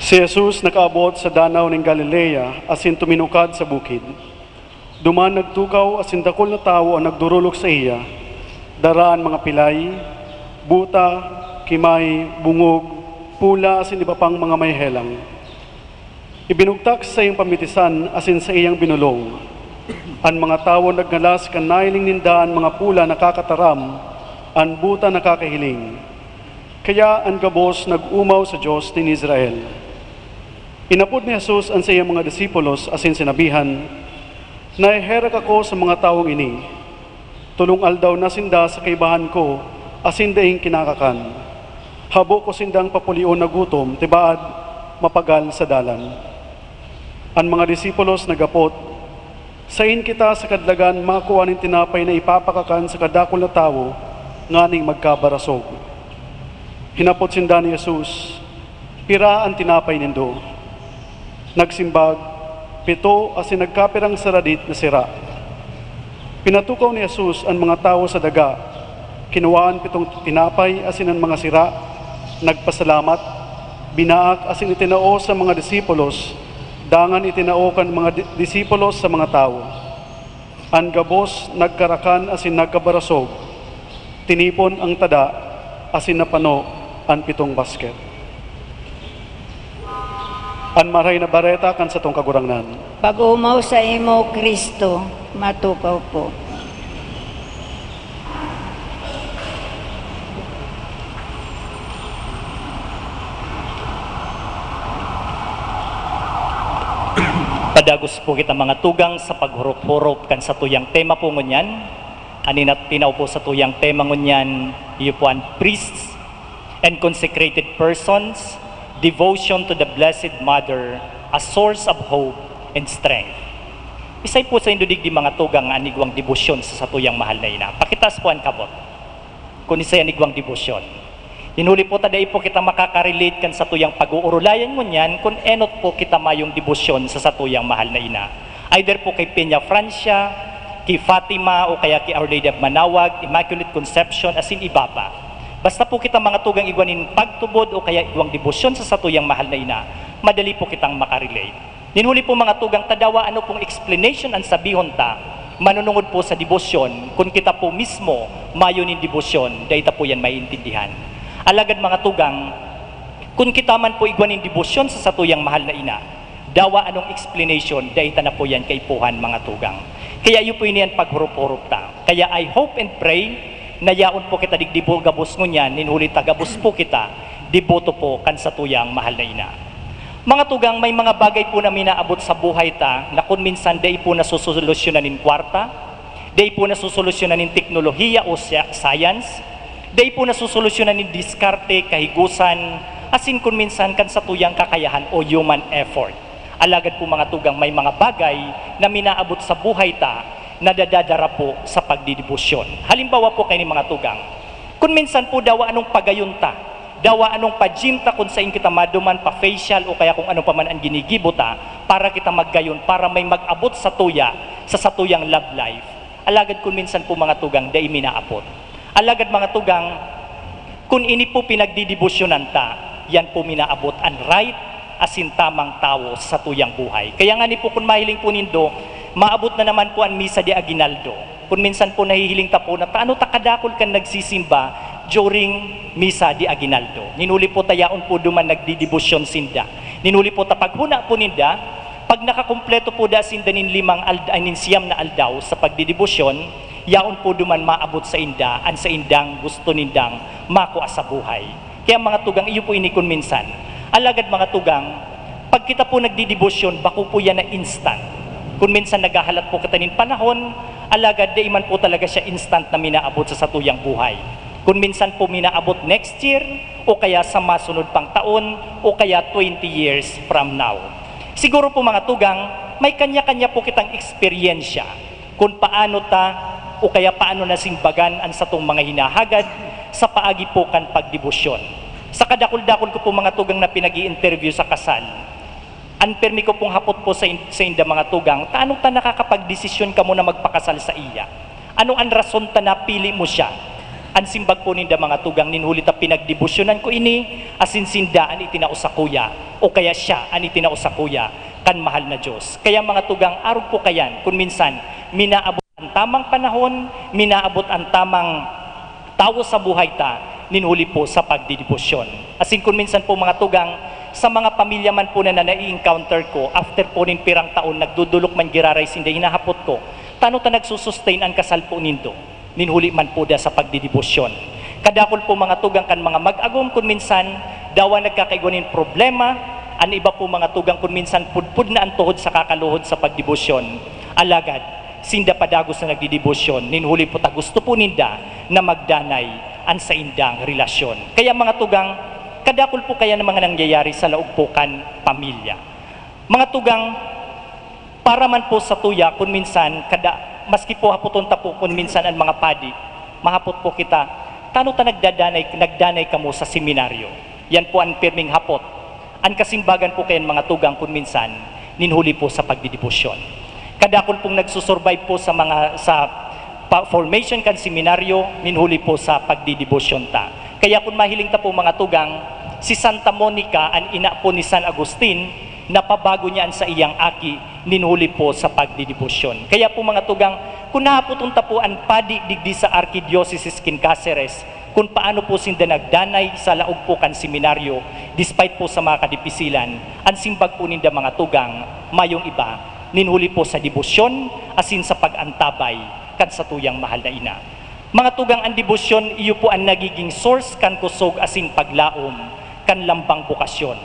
Si Jesus nakaabot sa Danaw nin Galilea asin tuminukad sa bukid. Duman nagtukaw asin dakul na tawo an nagdorolok saiya, dara an mga pilay, buta, kimay, bungog, pula asin iba pang mga may helang. Ibinugtak sa saiyang pamitisan asin saiyang binolong. An mga tawo nagngalas kan nahiling ninda an mga pula nakakataram, an buta nakakahiling. Kaya an gabos nag-omaw sa Dios nin Israel. Inapod ni Jesus an saiyang mga disipulos asin sinabihan, "Naheherak ako sa mga tawong ini. Tolong aldaw na sinda sa kaibahan ko asin daing kinakakan. Habo ko sindang papulion na gutom, tibaad mapagal sa dalan." An mga disipulos naghapot, "Saen kita sa kadlagan makua nin tinapay na ipapakakan sa kadakul na tawo nganing magkabarasog?" Hinapot sinda ni Jesus, "Pira an tinapay nindo?" Nagsimbag, "Pito asin nagkapirang saradit na sira." Pinatukaw ni Jesus an mga tawo sa daga, kinua an pitong tinapay asin an mga sira, nagpasalamat, binaak asin itinao sa mga disipulos, dangan itinao kan mga di-, disipulos sa mga tawo. An gabos nagkarakan asin nagkabarasog, tinipon an tada asin napano an pitong basket. An Maray na Bareta kan satong Kagurangnan. Pag-omaw saimo, Cristo, matukaw po. Padagos po kita, mga tugang, sa paghurop-hurop kan satuyang tema po ngunyan. An ina-, tinao po satuyang tema ngunyan, iyo po an priests and consecrated persons, devotion to the Blessed Mother, a source of hope and strength. Isay po saindo digdi, mga tugang, an igwang debosyon sa satuyang mahal na ina? Pakitaas po an kamot kun isay an igwang debosyon. Nin huli po ta dai po kita makaka-relate kan satuyang pag-oorolayan ngunyan kun enot po kita mayong debosyon sa satuyang mahal na ina. Either po kay Peña Francia, ki Fatima o kaya ki Our Lady of Manawag, Immaculate Conception, asin iba pa. Basta po kita, mga tugang, igwa nin pagtubod o kaya igwang debosyon sa satuyang mahal na ina, madali po kitang makarelate. Nin huli po, mga tugang, ta dawa ano pong explanation an sabihon ta manunungod po sa debosyon, kun kita po mismo mayo nin debosyon, dai ta po yan maiintindihan. Alagad, mga tugang, kun kita man po igwa nin debosyon sa satuyang mahal na ina, dawa anong explanation, dai ta na po yan kaipuhan, mga tugang. Kaya iyo po ini an paghurop-hurop ta. Kaya I hope and pray na yaon po kita digdi po gabos ngunyan, nin huli ta gabos po kita deboto po kan satuyang mahal na ina. Mga tugang, may mga bagay po na minaabot sa buhay ta na kun minsan dai po nasosolusyonan nin kwarta, dai po nasosolusyonan nin teknolohiya o sya-, science, dai po nasosolusyonan nin diskarte, kahigusan, asin kun minsan kan satuyang kakayahan o human effort. Alagad po, mga tugang, may mga bagay na minaabot sa buhay ta na dadadara po sa pagdidebosyon. Halimbawa po kaini, mga tugang, kun minsan po dawa anong pagayon ta, dawa anong pa-gym ta kun sain kita maduman, pa-facial o kaya kung ano pa man an ginigibo ta para kita maggayon, para may mag-abot satuya sa satuyang love life. Alagad kun minsan po, mga tugang, dai minaabot. Alagad, mga tugang, kun ini po pinagdidebosyonan ta, yan po minaabot an right asin tamang tawo sa satuyang buhay. Kaya ngani po, kun mahiling po nindo, maabot na naman po an Misa de Aguinaldo. Kun minsan po nahihiling ta po na ta-, ano ta kadakul kan nagsisimba during Misa de Aguinaldo. Nin huli po ta yaon po duman nagdidebosyon sinda. Nin huli po ta paghuna po ninda, pag nakakumpleto po da sinda nin limang ald-, ay, nin siyam na aldaw sa pagdidebosyon, yaon po duman maabot sainda an saindang gusto nindang makua sa buhay. Kaya, mga tugang, iyo po ini kun minsan. Alagad, mga tugang, pag kita po nagdidebosyon, bako po yan na instant. Kun minsan naghahalat po kita nin panahon, alagad dai man po talaga siya instant na minaabot sa satuyang buhay. Kun minsan po minaabot next year, o kaya sa masunod pang taon, o kaya twenty years from now. Siguro po, mga tugang, may kanya-kanya po kitang eksperyensya kun paano ta o kaya paano nasimbagan an satong mga hinahagad sa paagi po kan pagdebosyon. Sa kadakul-dakul ko po, mga tugang, na pinag-i-interview sa kasal, an permi ko pong hapot po sa in-, sa inda, mga tugang, ta ano ta nakakapagdesisyon kamo na magpakasal saiya? Ano an rason ta napili mo siya? An simbag po ninda, mga tugang, nin huli ta pinagdebosyonan ko ini, asin sinda an itinao sakuya, o kaya siya an itinao sakuya kan mahal na Dios. Kaya, mga tugang, arog po kayan, kun minsan, minaabot an tamang panahon, minaabot an tamang tawo sa buhay ta, nin huli po sa pagdedebosyon. Asin kun minsan po, mga tugang, sa mga pamilya man po na, na nai-encounter ko, after po nin pirang taon, nagdodolok man giraray sinda, hinahapot ko, "Tano ta nagsusustain an kasal po nindo?" Nin huli man po da sa pagdedebosyon. Kadakul po, mga tugang, kan mga mag-agom, kun minsan, dawa nagkakaigwa nin problema, an iba po, mga tugang, kun minsan pudpud na an tuhod sa kakaluhod sa pagdebosyon. Alagad, sinda pa dagos na nagdedebosyon, nin huli po ta gusto po ninda na magdanay an saindang relasyon. Kaya, mga tugang, kadakul po kaya ng mga nangyayari sa laog po kan pamilya. Mga tugang, para man po sa tuya, kun minsan, kada, maski po hapoton ta po kun minsan an mga padi, mahapot po kita, "Tano ta nagdadanay, nagdanay kamo sa seminaryo?" Yan po an pirming hapot. An kasimbagan po kayan, mga tugang, kun minsan, nin huli po sa pagdedebosyon. Kadakul pong nagsusurvive po sa mga, sa pa-, formation kan seminaryo, nin huli po sa pagdedebosyon ta. Kaya kun mahiling ta po, mga tugang, si Santa Monica, an ina po ni San Agustin, napabago niya an saiyang aki, nin huli po sa pagdedebosyon. Kaya po, mga tugang, kun nahapoton ta po an padi digdi sa Arkidiocese kin Caceres, kun paano po sinda nagdanay sa laog po kan seminaryo, despite po sa mga kadipisilan, an simbag po ninda, mga tugang, mayong iba, nin huli po sa debosyon asin sa pag-antabay kan satuyang mahal na ina. Mga tugang, an debosyon, iyo po an nagiging source kan kusog asin paglaom kan lambang bokasyon.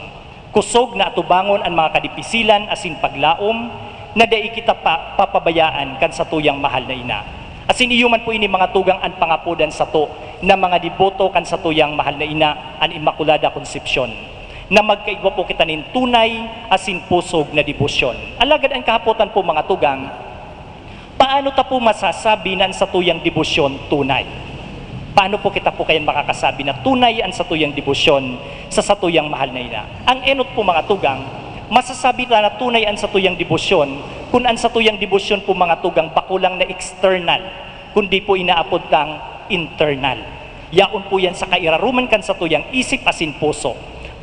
Kusog na atubangon an mga kadipisilan asin paglaom na dai kita pa papabayaan kan satuyang mahal na ina. Asin iyo man po ini, mga tugang, an pangapodan sato na mga deboto kan satuyang mahal na ina, an Inmaculada Concepcion, na magkaigwa po kita nin tunay asin pusog na debosyon. Alagad an kahapotan po, mga tugang, paano ta po masasabi na an satuyang debosyon tunay? Paano po kita po kayan makakasabi na tunay an satuyang debosyon sa satuyang mahal na ina? Ang enot po, mga tugang, masasabi ta na tunay an satuyang debosyon kun an satuyang debosyon po, mga tugang, bako lang na external, kundi po inaapod tang internal. Yaon po yan sa kairaruman kan satuyang isip asin puso.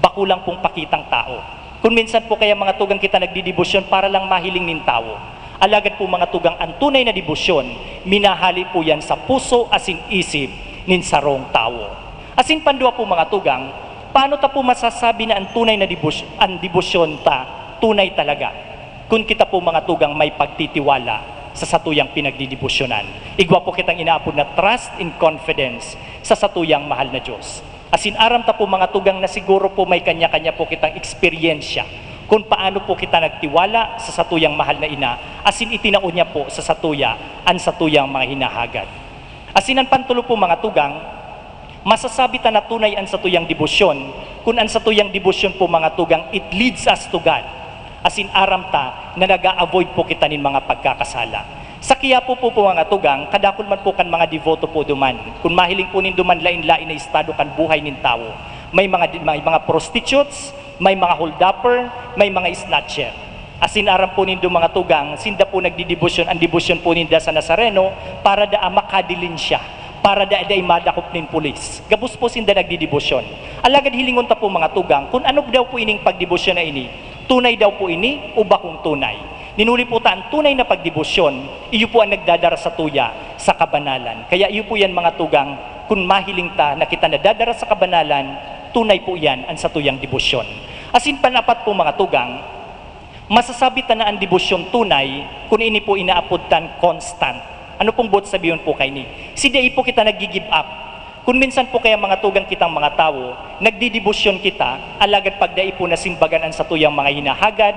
Bako lang pong pakitang tao. Kun minsan po kaya, mga tugang, kita nagdedebosyon para lang mahiling nin tawo. Alagad po, mga tugang, an tunay na debosyon, minahali po yan sa puso asin isip nin sarong tawo. Asin pandua po, mga tugang, paano ta po masasabi na an tunay na debos-, an debosyon ta tunay talaga? Kun kita po, mga tugang, may pagtitiwala sa satuyang pinagdedebosyonan. Igwa po kitang inaapod na trust and confidence sa satuyang mahal na Diyos. Asin aram ta po, mga tugang, na siguro po may kanya-kanya po kitang eksperyensya kun paano po kita nagtiwala sa satuyang mahal na ina, asin itinao niya po sa satuya an satuyang mga hinahagad. Asin an pantulo po, mga tugang, masasabi ta na tunay an satuyang debosyon kun an satuyang debosyon po, mga tugang, it leads us to God. Asin aram ta na nag-a-avoid po kita nin mga pagkakasala. Sa Quiapo po, po, mga tugang, kadakul man po kan mga deboto po duman. Kun mahiling po nindo man, lain-lain na estado kan buhay nin tawo. May mga di-, may mga prostitutes, may mga holdupper, may mga snatcher. Asin aram po nindo, mga tugang, sinda po nagdedebosyon, an debosyon po ninda sa Nazareno para daa makadilin siya, para da-, dai madakop nin pulis. Gabos po sinda nagdedebosyon. Alagad hilingon ta po, mga tugang, kun ano daw po ining pagdebosyon na ini, tunay daw po ini o bakong tunay? Nin huli po ta, an tunay na pagdebosyon, iyo po an nagdadara satuya sa kabanalan. Kaya iyo po yan, mga tugang, kun mahiling ta na kita nadadara sa kabanalan, tunay po yan an satuyang debosyon. Asin panapat po, mga tugang, masasabi ta na an debosyon tunay kun ini po inaapod tan constant. Ano pong boot sabihon po kaini? Si dai po kita naggi-give up. Kun minsan po kaya, mga tugang, kitang mga tawo, nagdedebosyon kita, alagad pag dai po nasimbagan an satuyang mga hinahagad,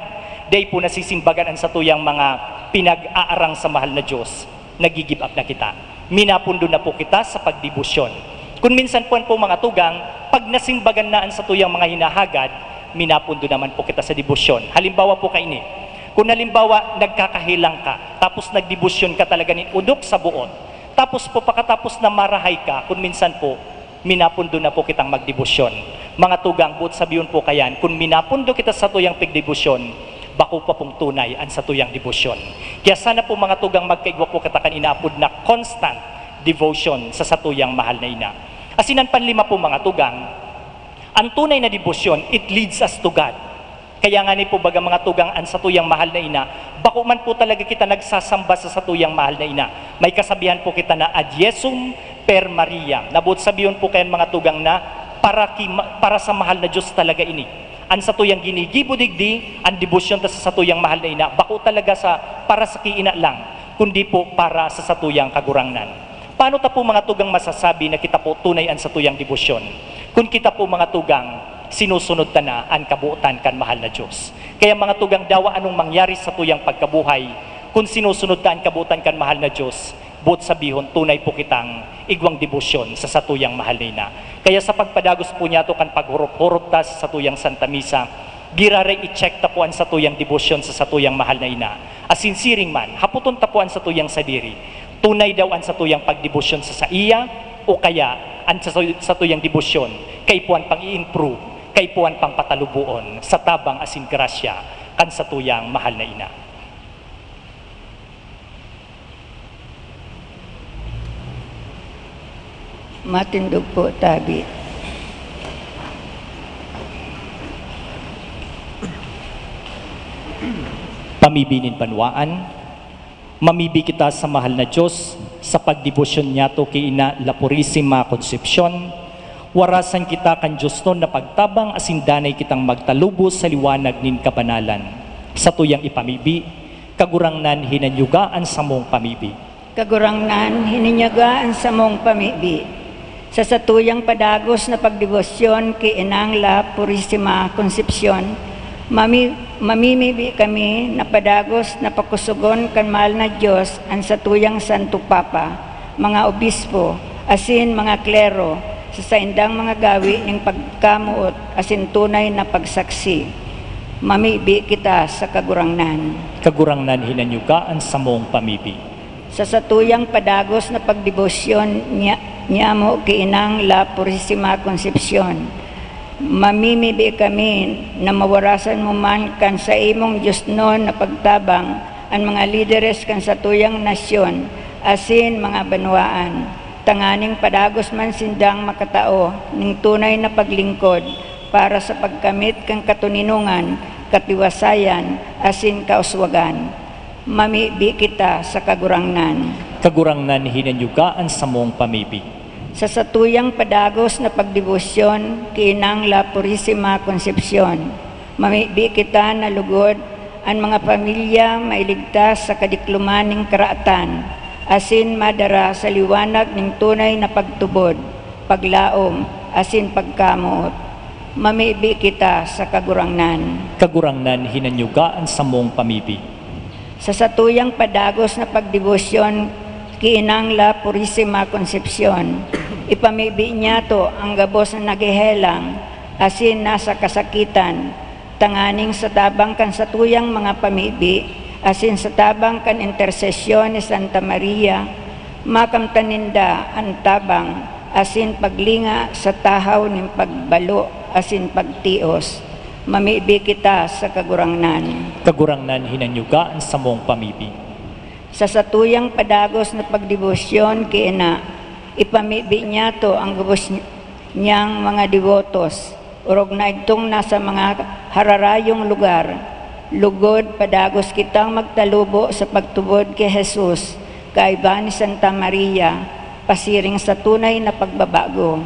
dai po nasisimbagan an satuyang mga pinag-aarang sa mahal na Diyos, naggi-give up na kita. Minapundo na po kita sa pagdebosyon. Kun minsan po, an po, mga tugang, pag nasimbagan na an satuyang mga hinahagad, minapundo naman po kita sa debosyon. Halimbawa po kaini, kun halimbawa, nagkakahelang ka, tapos nagdebosyon ka talaga nin odok sa boot, tapos po, pakatapos na marahay ka, kun minsan po, minapundo na po kitang magdebosyon. Mga tugang, boot sabihon po kayan, kun minapundo kita sa satuyang pagdebosyon, bako pa pong tunay an satuyang debosyon. Kaya sana po, mga tugang, magkaigwa po kita kan inaapod na constant devotion sa satuyang mahal na ina. Asin an panlima po, mga tugang, ang tunay na debosyon, it leads us to God. Kaya nga ni po, baga, mga tugang, an satuyang mahal na ina, bako man po talaga kita nagsasamba sa satuyang mahal na ina, may kasabihan po kita na ad Jesum per Mariam. Nabuot sabihon po kayan, mga tugang, na para, ki, para sa mahal na Diyos talaga ini. An satuyang ginigibo digdi, an debosyon ta sa satuyang mahal na ina, bako talaga sa para sa kiina lang, kundi po para sa satuyang Kagurangnan. Paano ta po, mga tugang, masasabi na kita po tunay an satuyang debosyon, kun kita po, mga tugang, sinusunod ta na an kabotan kan mahal na Diyos? Kaya, mga tugang, dawa anong mangyari sa satuyang pagkabuhay, kun sinusunod ta an kabotan kan mahal na Diyos, boot sabihon, tunay po kitang igwang debosyon sa satuyang mahal na ina. Kaya sa pagpadagos po niyato kan paghurop-hurop ta sa satuyang Santa Misa, giraray i-check ta po an satuyang debosyon sa satuyang mahal na ina. Asin siring man, hapoton ta po an satuyang sadiri, tunay daw an satuyang pagdebosyon sa saiya, o kaya an sa, satuyang debosyon kaipuhan pang i-improve, kaipuhan pang pataluboon sa tabang asin grasya kan satuyang mahal na ina. Matindog po, tabi. Pamibi nin banwaan, mamibi kita sa mahal na Diyos sa pagdebosyon niyato ki Ina La Purisima Concepcion. Warasan kita kan diosnon na pagtabang asin danay kitang magtalubo sa liwanag nin kabanalan. Satuyang ipamibi, Kagurangnan, hinanyuga an samong pamibi. Kagurangnan, hinanyuga an samong pamibi. Sa satuyang padagos na pagdebosyon ki Inang La Purisima Concepcion, mami-, mamimibi kami na padagos na pakosogon kan mahal na Diyos an satuyang Santo Papa, mga obispo, asin mga klero, sa saindang mga gawi nin pagkamoot asin tunay na pagsaksi. Mamibi kita sa Kagurangnan. Kagurangnan, hinanyuga an samong pamibi. Sa satuyang padagos na pagdebosyon niya, niamo ki Inang La Purisima Concepcion, mamimibi kami na mawarasan mo man kan saimong diosnon na pagtabang an mga lideres kan satuyang nasyon asin mga banwaan, tanganing padagos man sindang makatao nin tunay na paglingkod para sa pagkamit kan katoninongan, katiwasayan, asin kauswagan. Mamibi kita sa Kagurangnan. Kagurangnan, hinanyuga an samong pamibi. Sa satuyang padagos na pagdebosyon ki Inang La Purisima Concepcion, mamibi kita na lugod an mga pamilya mailigtas sa kadikloman nin karaatan, asin madara sa liwanag nin tunay na pagtubod, paglaom, asin pagkamoot. Mamibi kita sa Kagurangnan. Kagurangnan, hinanyuga an samong pamibi. Sa satuyang padagos na pagdebosyon ki Inang La Purisima Concepcion, ipamibi niyato an gabos na naghehelang asin nasa kasakitan, tanganing sa tabang kan satuyang mga pamibi asin sa tabang kan intersesyon ni Santa Maria, makamtan ninda an tabang asin paglinga sa tahaw nin pagbalo asin pagtios. Mamibi kita sa Kagurangnan. Kagurangnan, hinanyuga an samong pamibi. Sa satuyang padagos na pagdebosyon ki Ina, ipamibi niyato an gabos ni-, niyang mga debotos, orog na idtong nasa mga hararayong lugar. Lugod, padagos kitang magtalubo sa pagtubod ki Jesus, kaiba ni Santa Maria, pasiring sa tunay na pagbabago.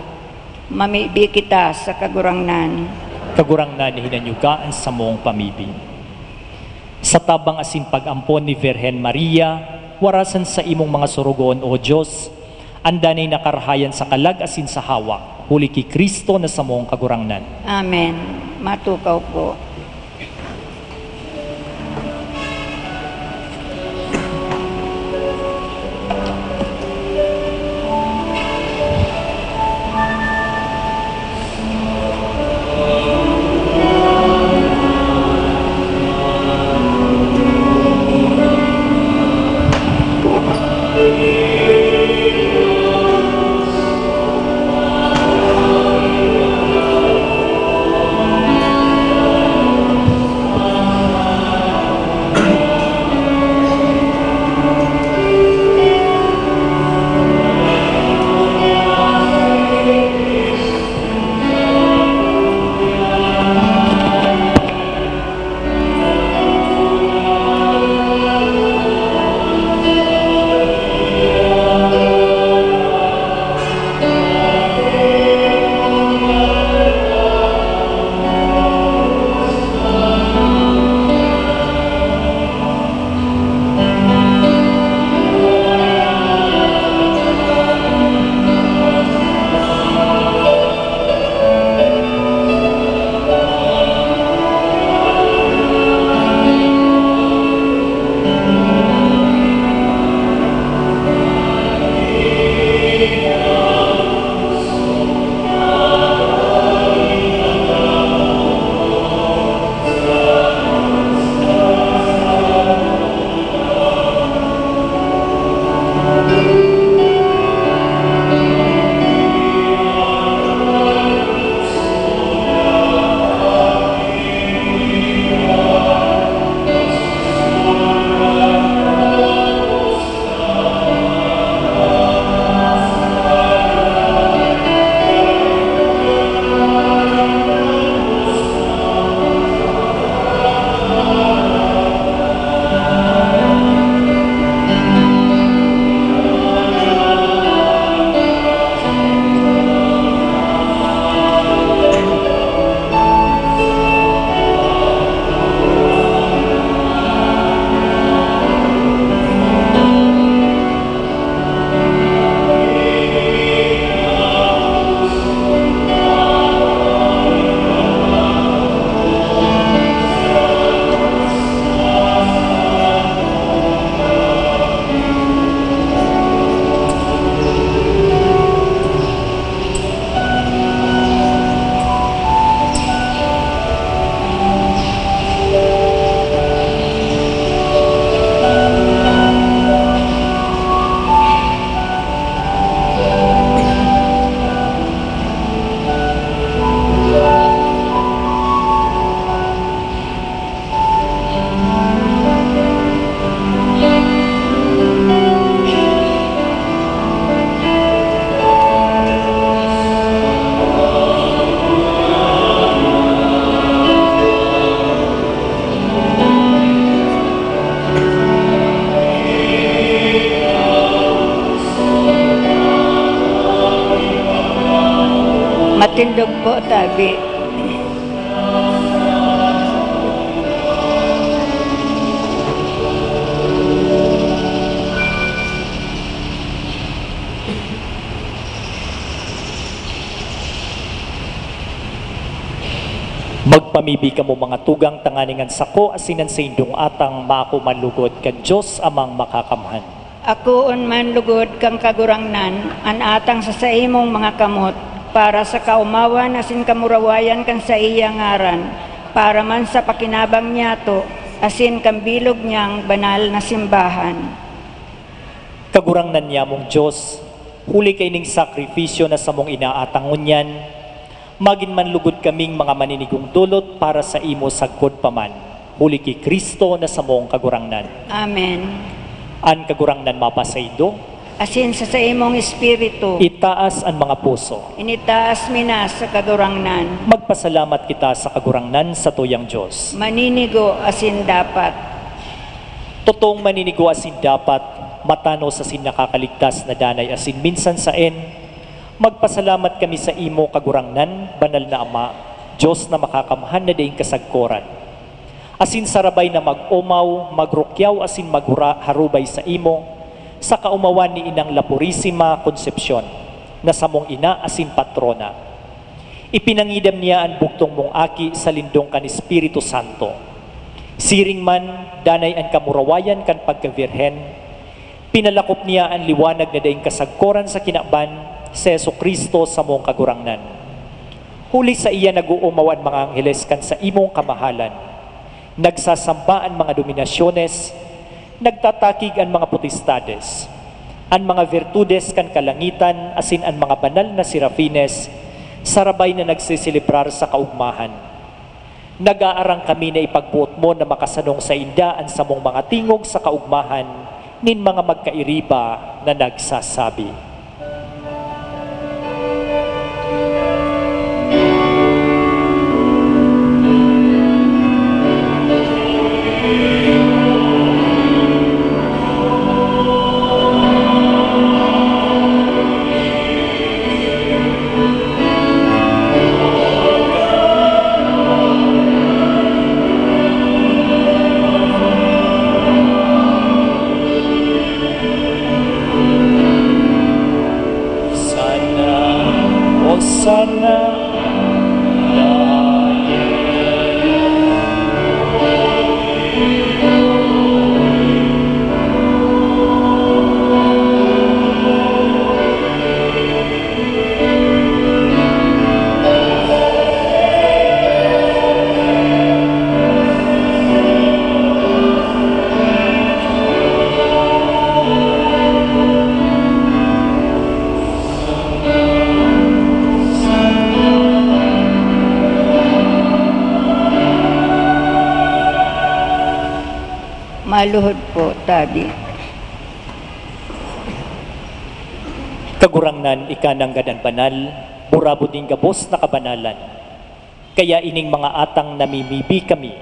Mamibi kita sa Kagurangnan. Kagurangnan, hinanyuga an samong pamibi. Sa tabang asin pag-ampon ni Virgen Maria, warasan sa imong mga sorogoon, O Dios, an danay na karahayan sa kalag asin sa hawak, huli ki Cristo na samong Kagurangnan. Amen. Matukaw po. Di. Magpamibi kamo, mga tugang, tanganing an sako asin an saindong atang maako man lugod kan Dios Amang Makakamhan. Akoon man lugod kan Kagurangnan an atang sa saimong mga kamot, para sa kaomawan asin kamurawayan kan saiya ngaran, para man sa pakinabang niyato asin kan bilog niyang banal na simbahan. Kagurangnan niyamong Dios, huli kaining sakripisyo na samong inaatang ngunyan, magin man lugod kaming mga maninigong dolot para saimo sagkod pa man, huli ki Cristo na samong Kagurangnan. Amen. An Kagurangnan mapasaindo. Asin sa saimong espiritu. Itaas an mga puso. Initaas mi na sa Kagurangnan. Magpasalamat kita sa Kagurangnan, satuyang Dios. Maninigo asin dapat. Totoong maninigo asin dapat, matanos asin nakakaligtas na danay asin minsan saen, magpasalamat kami saimo, Kagurangnan, Banal na Ama, Dios na Makakamhan na daing kasagkoran. Asin sarabay na mag-omaw, magrukyaw asin maghura-, harubay saimo, sa kaomawan ni Inang La Purisima Concepcion, na samong ina asin patrona. Ipinangidam niya an bugtong mong Aki sa lindong kan Espiritu Santo. Siring man, danay an kamurawayan kan pagkabirhen, pinalakop niya an liwanag na daing kasagkoran sa kinaban, si Jesu-Cristo, samong Kagurangnan. Huli saiya nag-oomaw an mga angheles kan saimong kamahalan. Nagsasamba an mga dominasyones, nagtatakig an mga potestades, an mga virtudes kan kalangitan asin an mga banal na serafines, sarabay na nagseselebrar sa kaogmahan. Nag-aarang kami na ipagboot mo na makasanong sainda an samong mga tingog sa kaogmahan nin mga magkairiba na nagsasabi. Sana, o sana, Maluhod po, Tabi. Kagurangnan, ika nanggad an banal, burabod nin gabos na kabanalan. Kaya ining mga atang namimibi kami,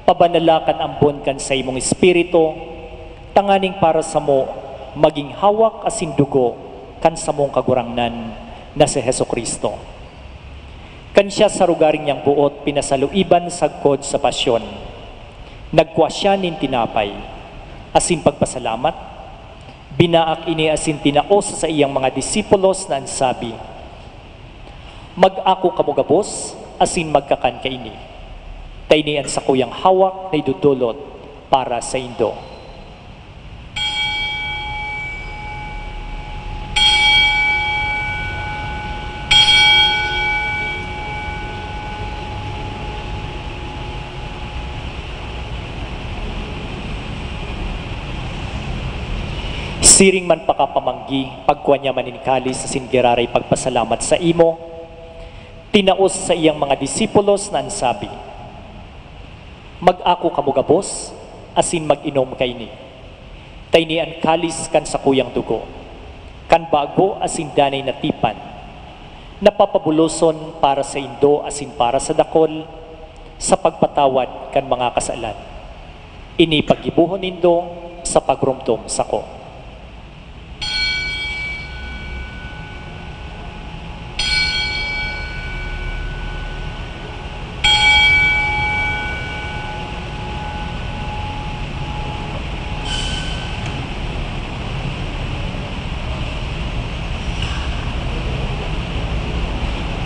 pabanala kan ambon kan saimong Espiritu, tanganing para samo magin hawak asin dugo kan samong Kagurangnan na si Jesu-Cristo. Kan siya sa rogaring niyang boot pinasaluiban sagkod sa pasyon, nagkua siya nin tinapay, asin pagpasalamat, binaak ini asin tinao sa saiyang mga disipulos na an sabi, "Mag-ako kamo gabos asin magkakan kaini. Ta ini an sakuyang hawak na idodolot para saindo." Siring man pakapamanggi, pagkua niya man nin kalis asin giraray pagpasalamat saimo, tinao sa saiyang mga disipulos na an sabi, "Mag-ako kamo gabos asin mag-inom kaini. Ta ini an kalis kan sakuyang dugo, kan bago asin danay na tipan, na papabuloson para saindo asin para sa dakol, sa pagpatawad kan mga kasalan. Ini paggibohon nindo sa pagromdom sako."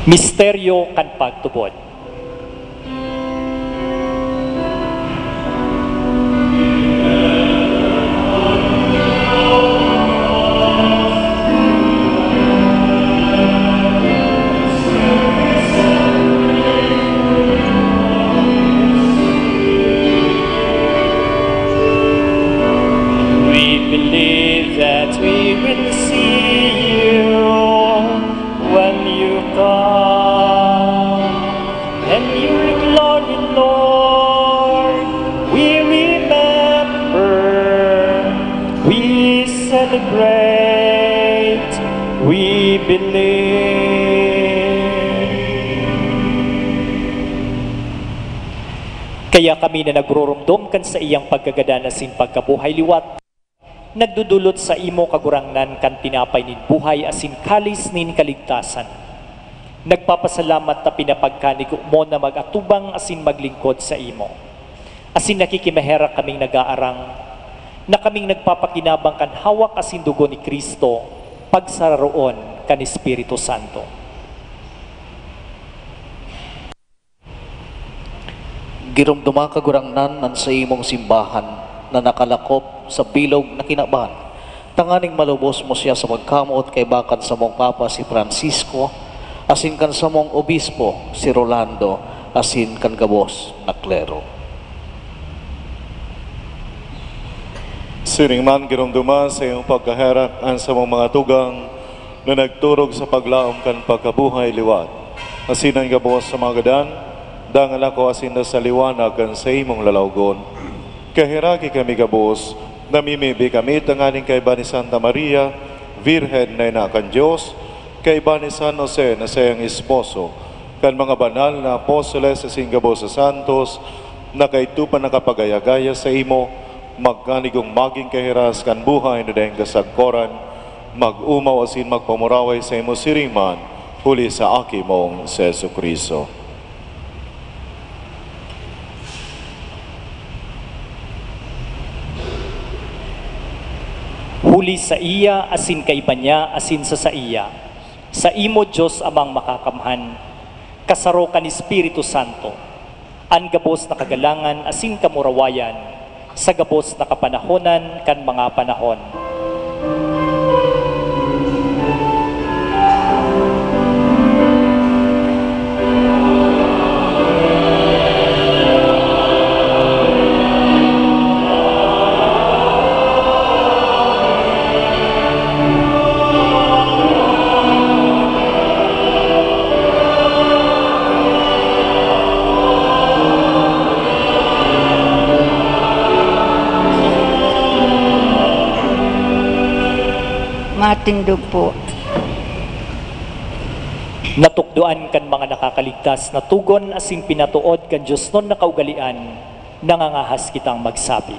Misteryo kan pagtubod. We believe that we will see you when you come, and your glory, Lord, we remember, we celebrate, we believe. Kaya kami na nagrurumdom kan saiyang pagkagadan asin pagkabuhay liwat, nagdudulot saimo, Kagurangnan, kan tinapay nin buhay asin kalis nin kaligtasan. Nagpapasalamat ta pinapagkanigo mo na mag-atubang asin maglingkod saimo. Asin nakikimaherak kaming nag-aarang na kaming nagpapakinabang kan hawak asin dugo ni Cristo, pagsararoon kan Espiritu Santo. Giromdoma, Kagurangnan, an saimong simbahan na nakalakop sa bilog na kinaban, tanganing malubos mo siya sa pagkamoot kaiba kan samong Papa si Francisco, asin kan samong Obispo si Rolando, asin kan gabos na klero. Siring man, giromdoma sa iyong pagkaherak an samong mga tugang na nagturog sa paglaom kan pagkabuhay liwat. Asin an gabos sa mga gadan, dangan ako asin na sa liwanag kan saimong lalawgon. Kaheraki kami gabos, namimibi kami tanganing kaiba ni Santa Maria, Virgen na ina kan Dios, kaiba ni San Jose na saiyang esposo, kan mga banal na apostoles asin gabos sa santos na kaidto pa nakapagaya-gaya saimo, magkanigong magin kahiras kan buhay na daing kasagkoran, mag-omaw asin magpamuraway saimo siring man, huli sa Aki mong si Jesu-Cristo. Huli saiya, asin kaiba niya, asin sa saiya, saimo, Dios Amang Makakamhan, kasaro kan Espiritu Santo, an gabos na kagalangan asin kamurawayan sa gabos na kapanahonan kan mga panahon. Matindog po. Natukdoan kan mga nakakaligtas na togon asin pinatood kan diosnon na kaugalean, nangangahas kitang magsabi.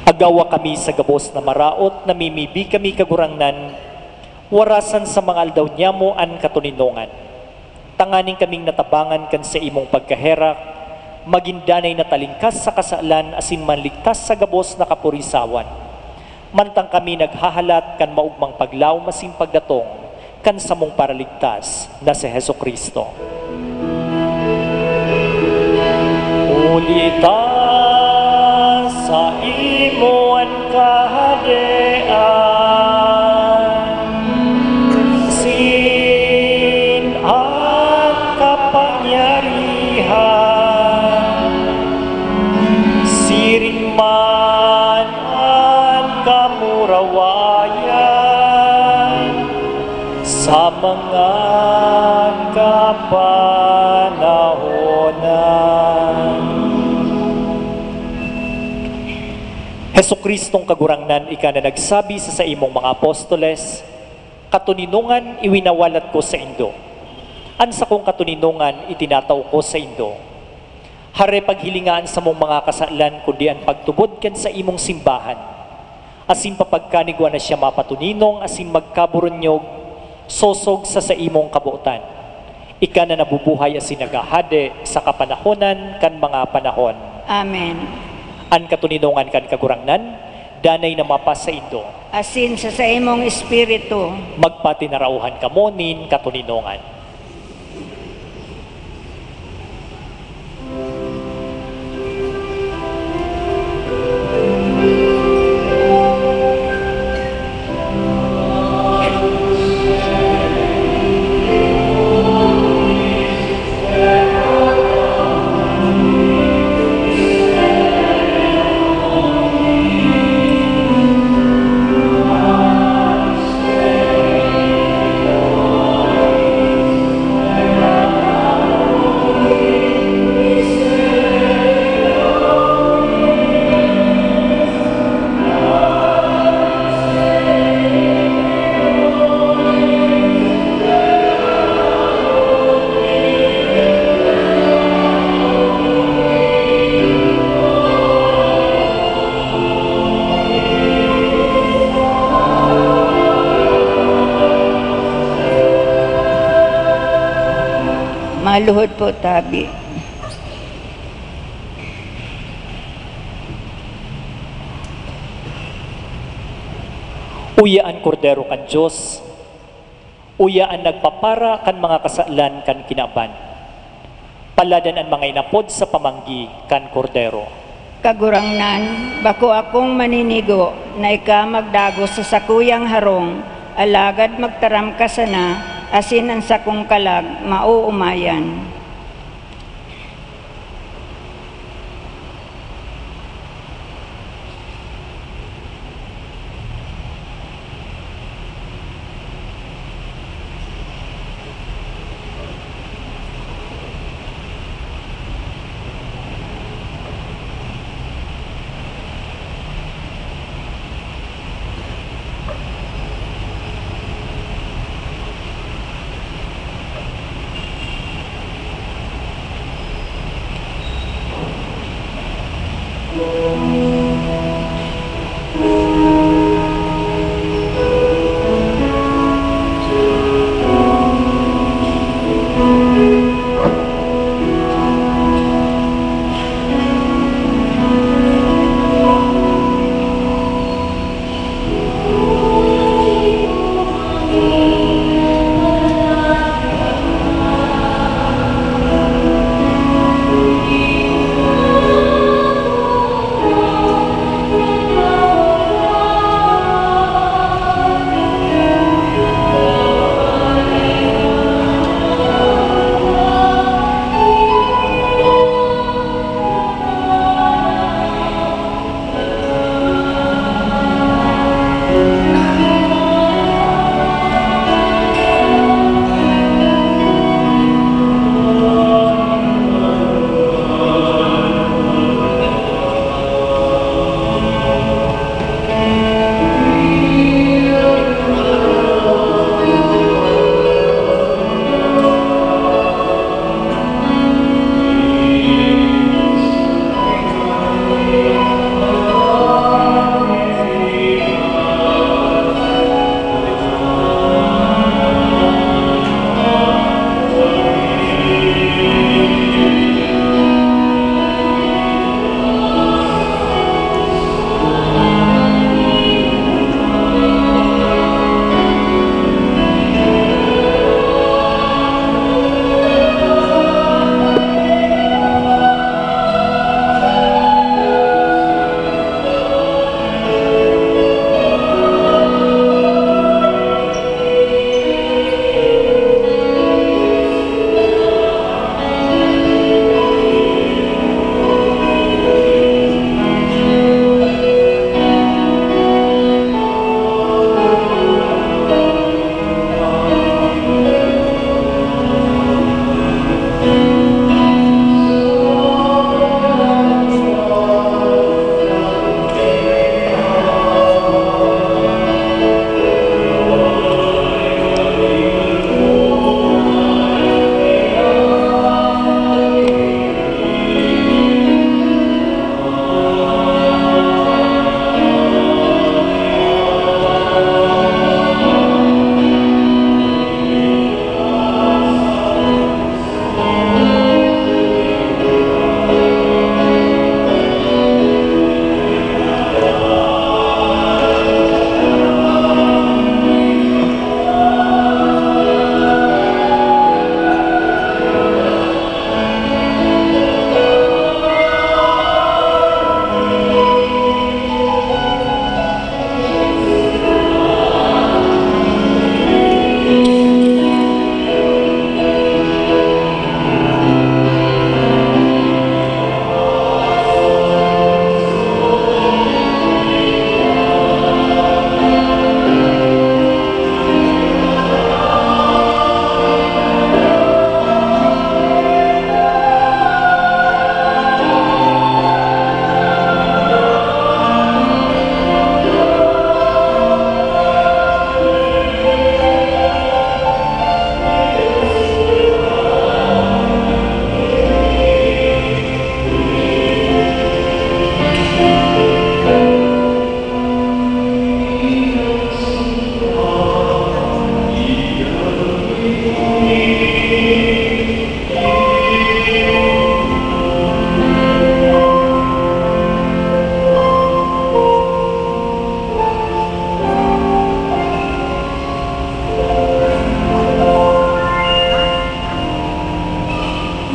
Agawa kami sa gabos na maraot, namimibi kami, Kagurangnan, warasan sa mga aldaw niyamo an katoninongan. Tanganing kaming natabangan kan saimong pagkaherak, magin danay na talingkas sa kasalan asin manligtas sa gabos na kapurisawan. Mantang kami naghahalat kan maogmang paglaom asin pagdatong kan samong Paraligtas na si Jesu-Cristo. Huli ta saimo an kahadean, asin an kapangyarihan, siring man an kamurawayan sa mga kapanahonan. Jesu-Cristong Kagurangnan, ika na nagsabi sa saimong mga apostoles, "Katoninongan iwinawalat ko saindo. An sakong katoninongan itinatao ko saindo." Hare, paghilinga an samong mga kasalan, kundi an pagtubod kan saimong simbahan, asin papagkanigwa na siya mapatoninong asin magkaburunyog sosog sa saimong kabotan. Ika na nabubuhay asin naghahade sa kapanahonan kan mga panahon. Amen. An katoninongan kan Kagurangnan, danay na mapasaindo. Asin sa saimong espiritu. Magpatinarauhan kamo nin katoninongan. Maluhod po tabi. Uya an Kordero kan Dios, uya an nagpapara kan mga kasalan kan kinaban. Paladan an mga inapod sa pamanggi kan Kordero. Kagurangnan, bako akong maninigo na ika magdagos sa sakuyang harong, alagad magtaram ka sana, asin an sakong kalag maoomayan.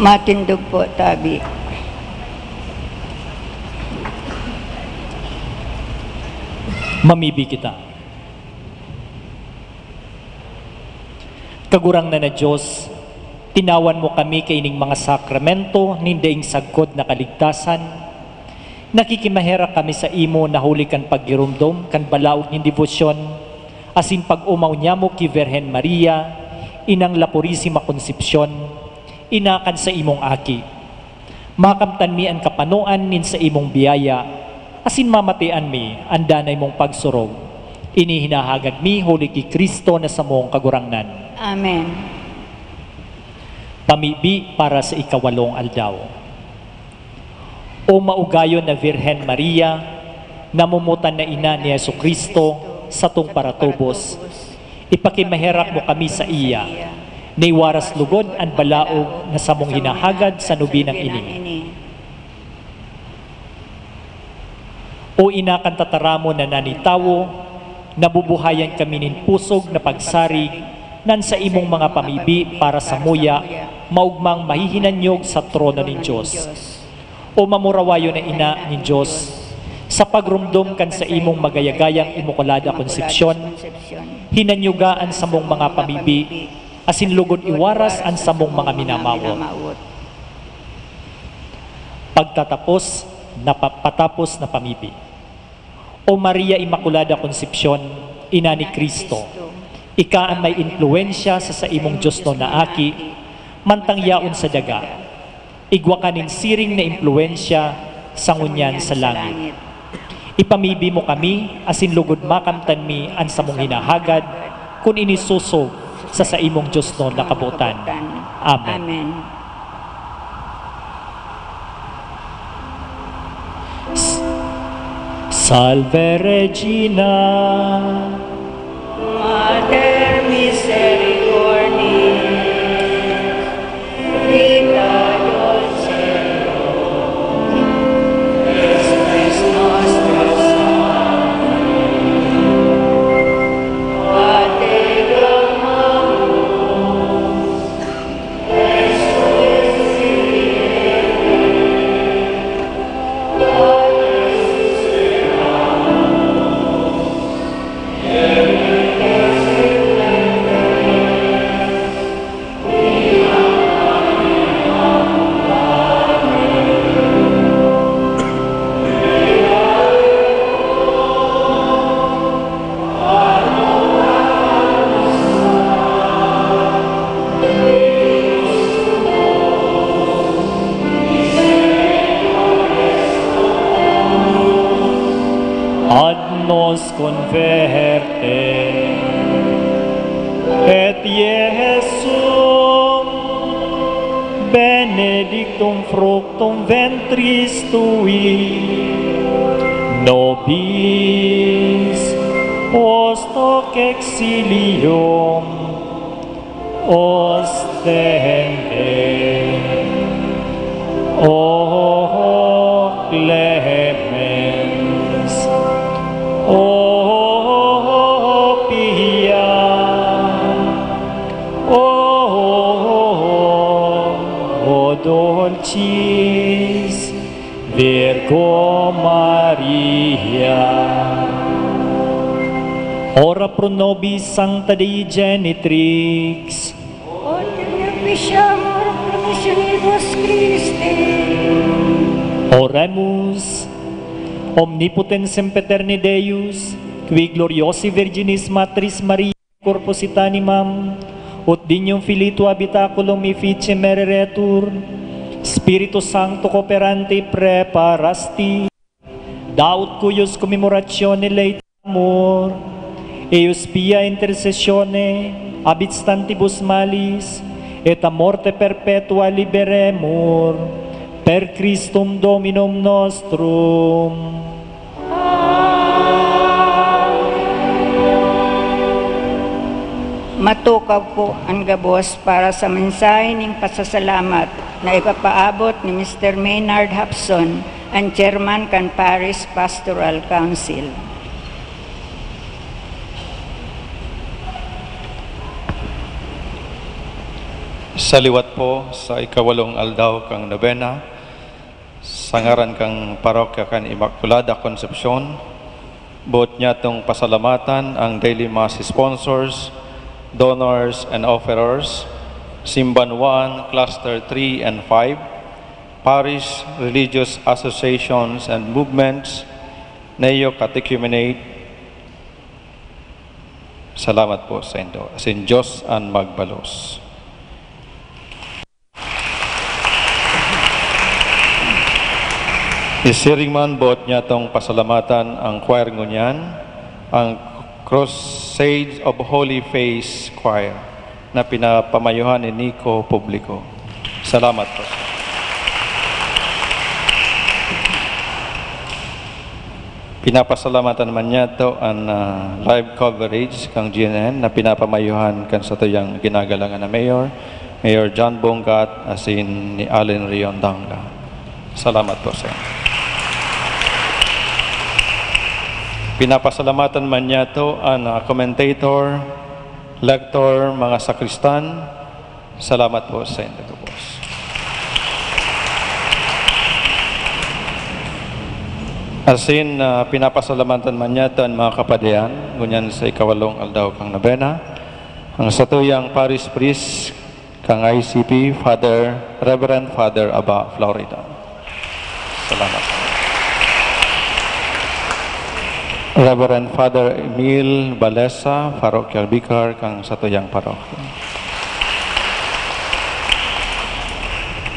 Matindog po, tabi. Mamibi kita. Kagurangnan na Dios, tinawan mo kami kaining mga sakramento nin daing sagkod na kaligtasan. Nakikimaherak kami sa imo na huli kan paggiromdom kan balaog nin debosyon asin pag-omaw nyamo ki Virgen Maria, inang La Purisima Concepcion, ina kan sa imong Aki. Makamtan mi an kapanoan nin sa imong biyaya, asin mamatian mi an danay mong pagsurog. Ini hinahagad mi huli ki Cristo na samong Kagurangnan. Amen. Pamibi para sa ikawalong aldaw. O maugayon na Virgen Maria, namumutan na ina ni Jesu-Cristo, satong paratubos, ipakimaherak mo kami sa iya, na iwaras lugod an balaog na samong hinahagad sa nobinang ini. O ina kan tataramon na nanitawo, nabubuhayan kami nin pusog na pagsarig nan sa imong mga pamibi para samuya, maogmang mahihinanyog sa trono nin Dios. O mamurawayon na ina nin Dios, sa pagromdom kan sa imong magayagayang Immaculada Concepcion, hinanyuga an samong mga pamibi, asin lugod iwaras an samong mga minamawot. Pagtatapos na pa- patapos na pamibi. O Maria Immaculada Concepcion, Ina ni Cristo, ika an may impluwensya sa saimong diosnon na Aki, mantang yaon sa daga. Igwa ka nin siring na impluwensya sa ngunyan sa langit. Ipamibi mo kami, asin lugod makamtan mi an samong hinahagad, kun ini sosog sa saimong diosnon na kabotan. Amen. Amen. Salve Regina, Mater misericordiae, vita dulcedo, nostra salve, a te clamamus. Ad nos converte. Et Iesum benedictum fructum ventris tui, nobis post hoc exilium ostende. O clemens, o pia, o dulcis Virgo Maria. Ora pro nobis Sancta Dei Genitrix. Ut propitiam pro promissionibus Christi. Oremus. Omnipotens sempiterni Deus, qui gloriosi Virginis Matris Maria corpus et animam, ut dignum filii tuae habitaculum efficiem ereretur, Spiritus Sancto cooperante preparasti, da ut cuius commemoratione laetamur, eius pia intercessione ab instantibus malis, et a morte perpetua liberemur, per Christum Dominum nostrum. Matukaw po an gabos para sa mensahe ning pasasalamat na ipapaabot ni Mister Maynard Hapson, an chairman kan Parish Pastoral Council. Taliwat po sa ikawalong aldaw kan nobena, sa ngaran kan Parokya kan Immaculada Concepcion, boot niyatong pasalamatan ang daily mass sponsors, donors, and offerers, Simbanwaan Cluster three and five, parish religious associations and movements, neo-catechumenate. Salamat po saindo. Asin Dios an magbalos. Isiring man, boot niyatong pasalamatan ang choir ngunyan, ang Crusade of Holy Face Choir, na pinapamayohan ni Nico Publico. Salamat po. Pinapasalamatan man niyato an, ah, live coverage kan G N N na pinapamayohan kan satuyang ginagalangan na mayor, Mayor John Bongat, asin ni Allen Riondanga. Salamat po sa inyo. Pinapasalamatan man niyato an, ah, commentator, lector, mga sakristan. Salamat po sa inyo, gabos. Asin, ah, pinapasalamatan man niyato an mga kapadian, ngunyan sa ikawalong aldaw kan nobena, ang satuyang parish priest kan I C P, Father, Reverend Father Aba Florida. Salamat. Reverend Father Emil Balesa, Parochial Vicar kan satuyang parokya.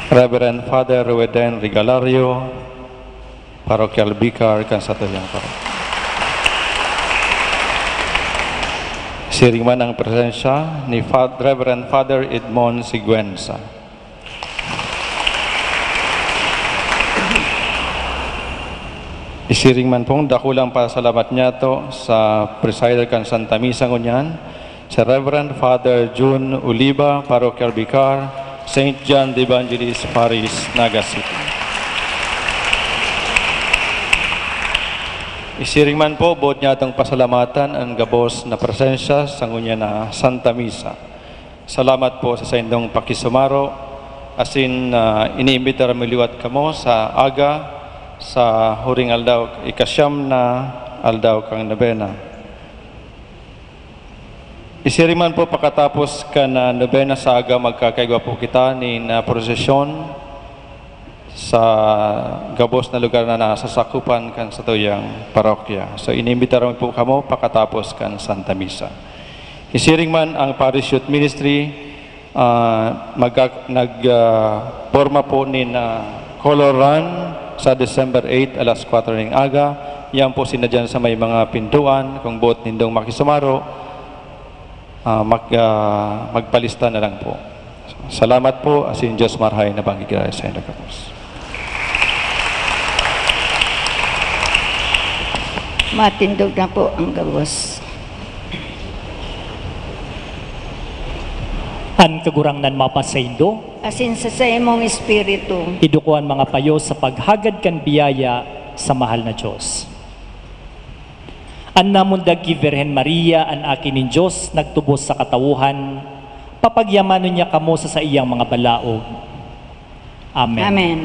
Reverend Father Rueden Regalario, Parochial Vicar kan satuyang parokya. Siring man ang presensya ni Fa-, Reverend Father Edmond Siguenza. Isiring man pong dakulang pasalamat niyato sa presider kan Santa Misa ngunyan, si Reverend Father Jun Oliva, Parochial Vicar, Saint John the Evangelist Parish, Naga City. Isiring man po, boot niyatong pasalamatan an gabos na presensya sa ngunyan na Santa Misa. Salamat po sa saindong pakisumaro, asin, ah, iniimbitar mi liwat kamo sa aga, sa huring aldaw, ikasyam na aldaw kan nobena. Isiring man po, pakatapos kan, ah, nobena sa aga, magkakaigwa po kita nin, ah, prosesyon sa gabos na lugar na nasasakupan kan satuyang parokya. So, inimbitar mi po kamo pakatapos kan Santa Misa. Isiring man ang Parish Youth Ministry, ah, magka-, nag, ah, porma po nin, ah, color run sa December eight, alas kwatro nin aga. Yan po sinadyan sa may mga pintuan. Kung boot nindong makisumaro, ah, mag-, ah, magpalista na lang po. Salamat po, asin Diyos marhay na panggigracia sa inyo, gabos. Matindog na po ang gabos. An Kagurangnan mapasaindo. Asin sa saimong espiritu. Iduko an mga payo sa paghagad kan biyaya sa mahal na Diyos. An namundag ki Virgen Maria, an Aki nin Dios, nagtubos sa katawohan, papagyamanon niya kamo sa saiyang mga balaog. Amen. Amen.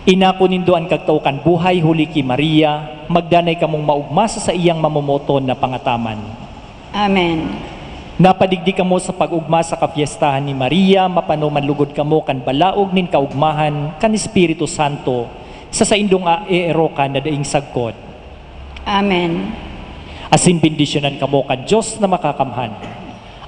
Inako nindo an kagtao kan buhay huli ki Maria, magdanay kamong maogma sa saiyang mamomoton na pangataman. Amen. Napadigdi kamo sa pag-ogma sa kapyestahan ni Maria, mapanuman lugod kamo kan balaog nin kaogmahan kan Espiritu Santo sa saindong aeerokan na daing sagkod. Amen. Asin bendisyonan kamo kan Dios na Makakamhan,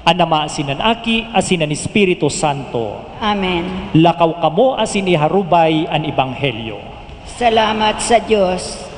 an Ama asin an Aki asin an Espiritu Santo. Amen. Lakaw kamo asin iharubay an ebanghelyo. Salamat sa Dios.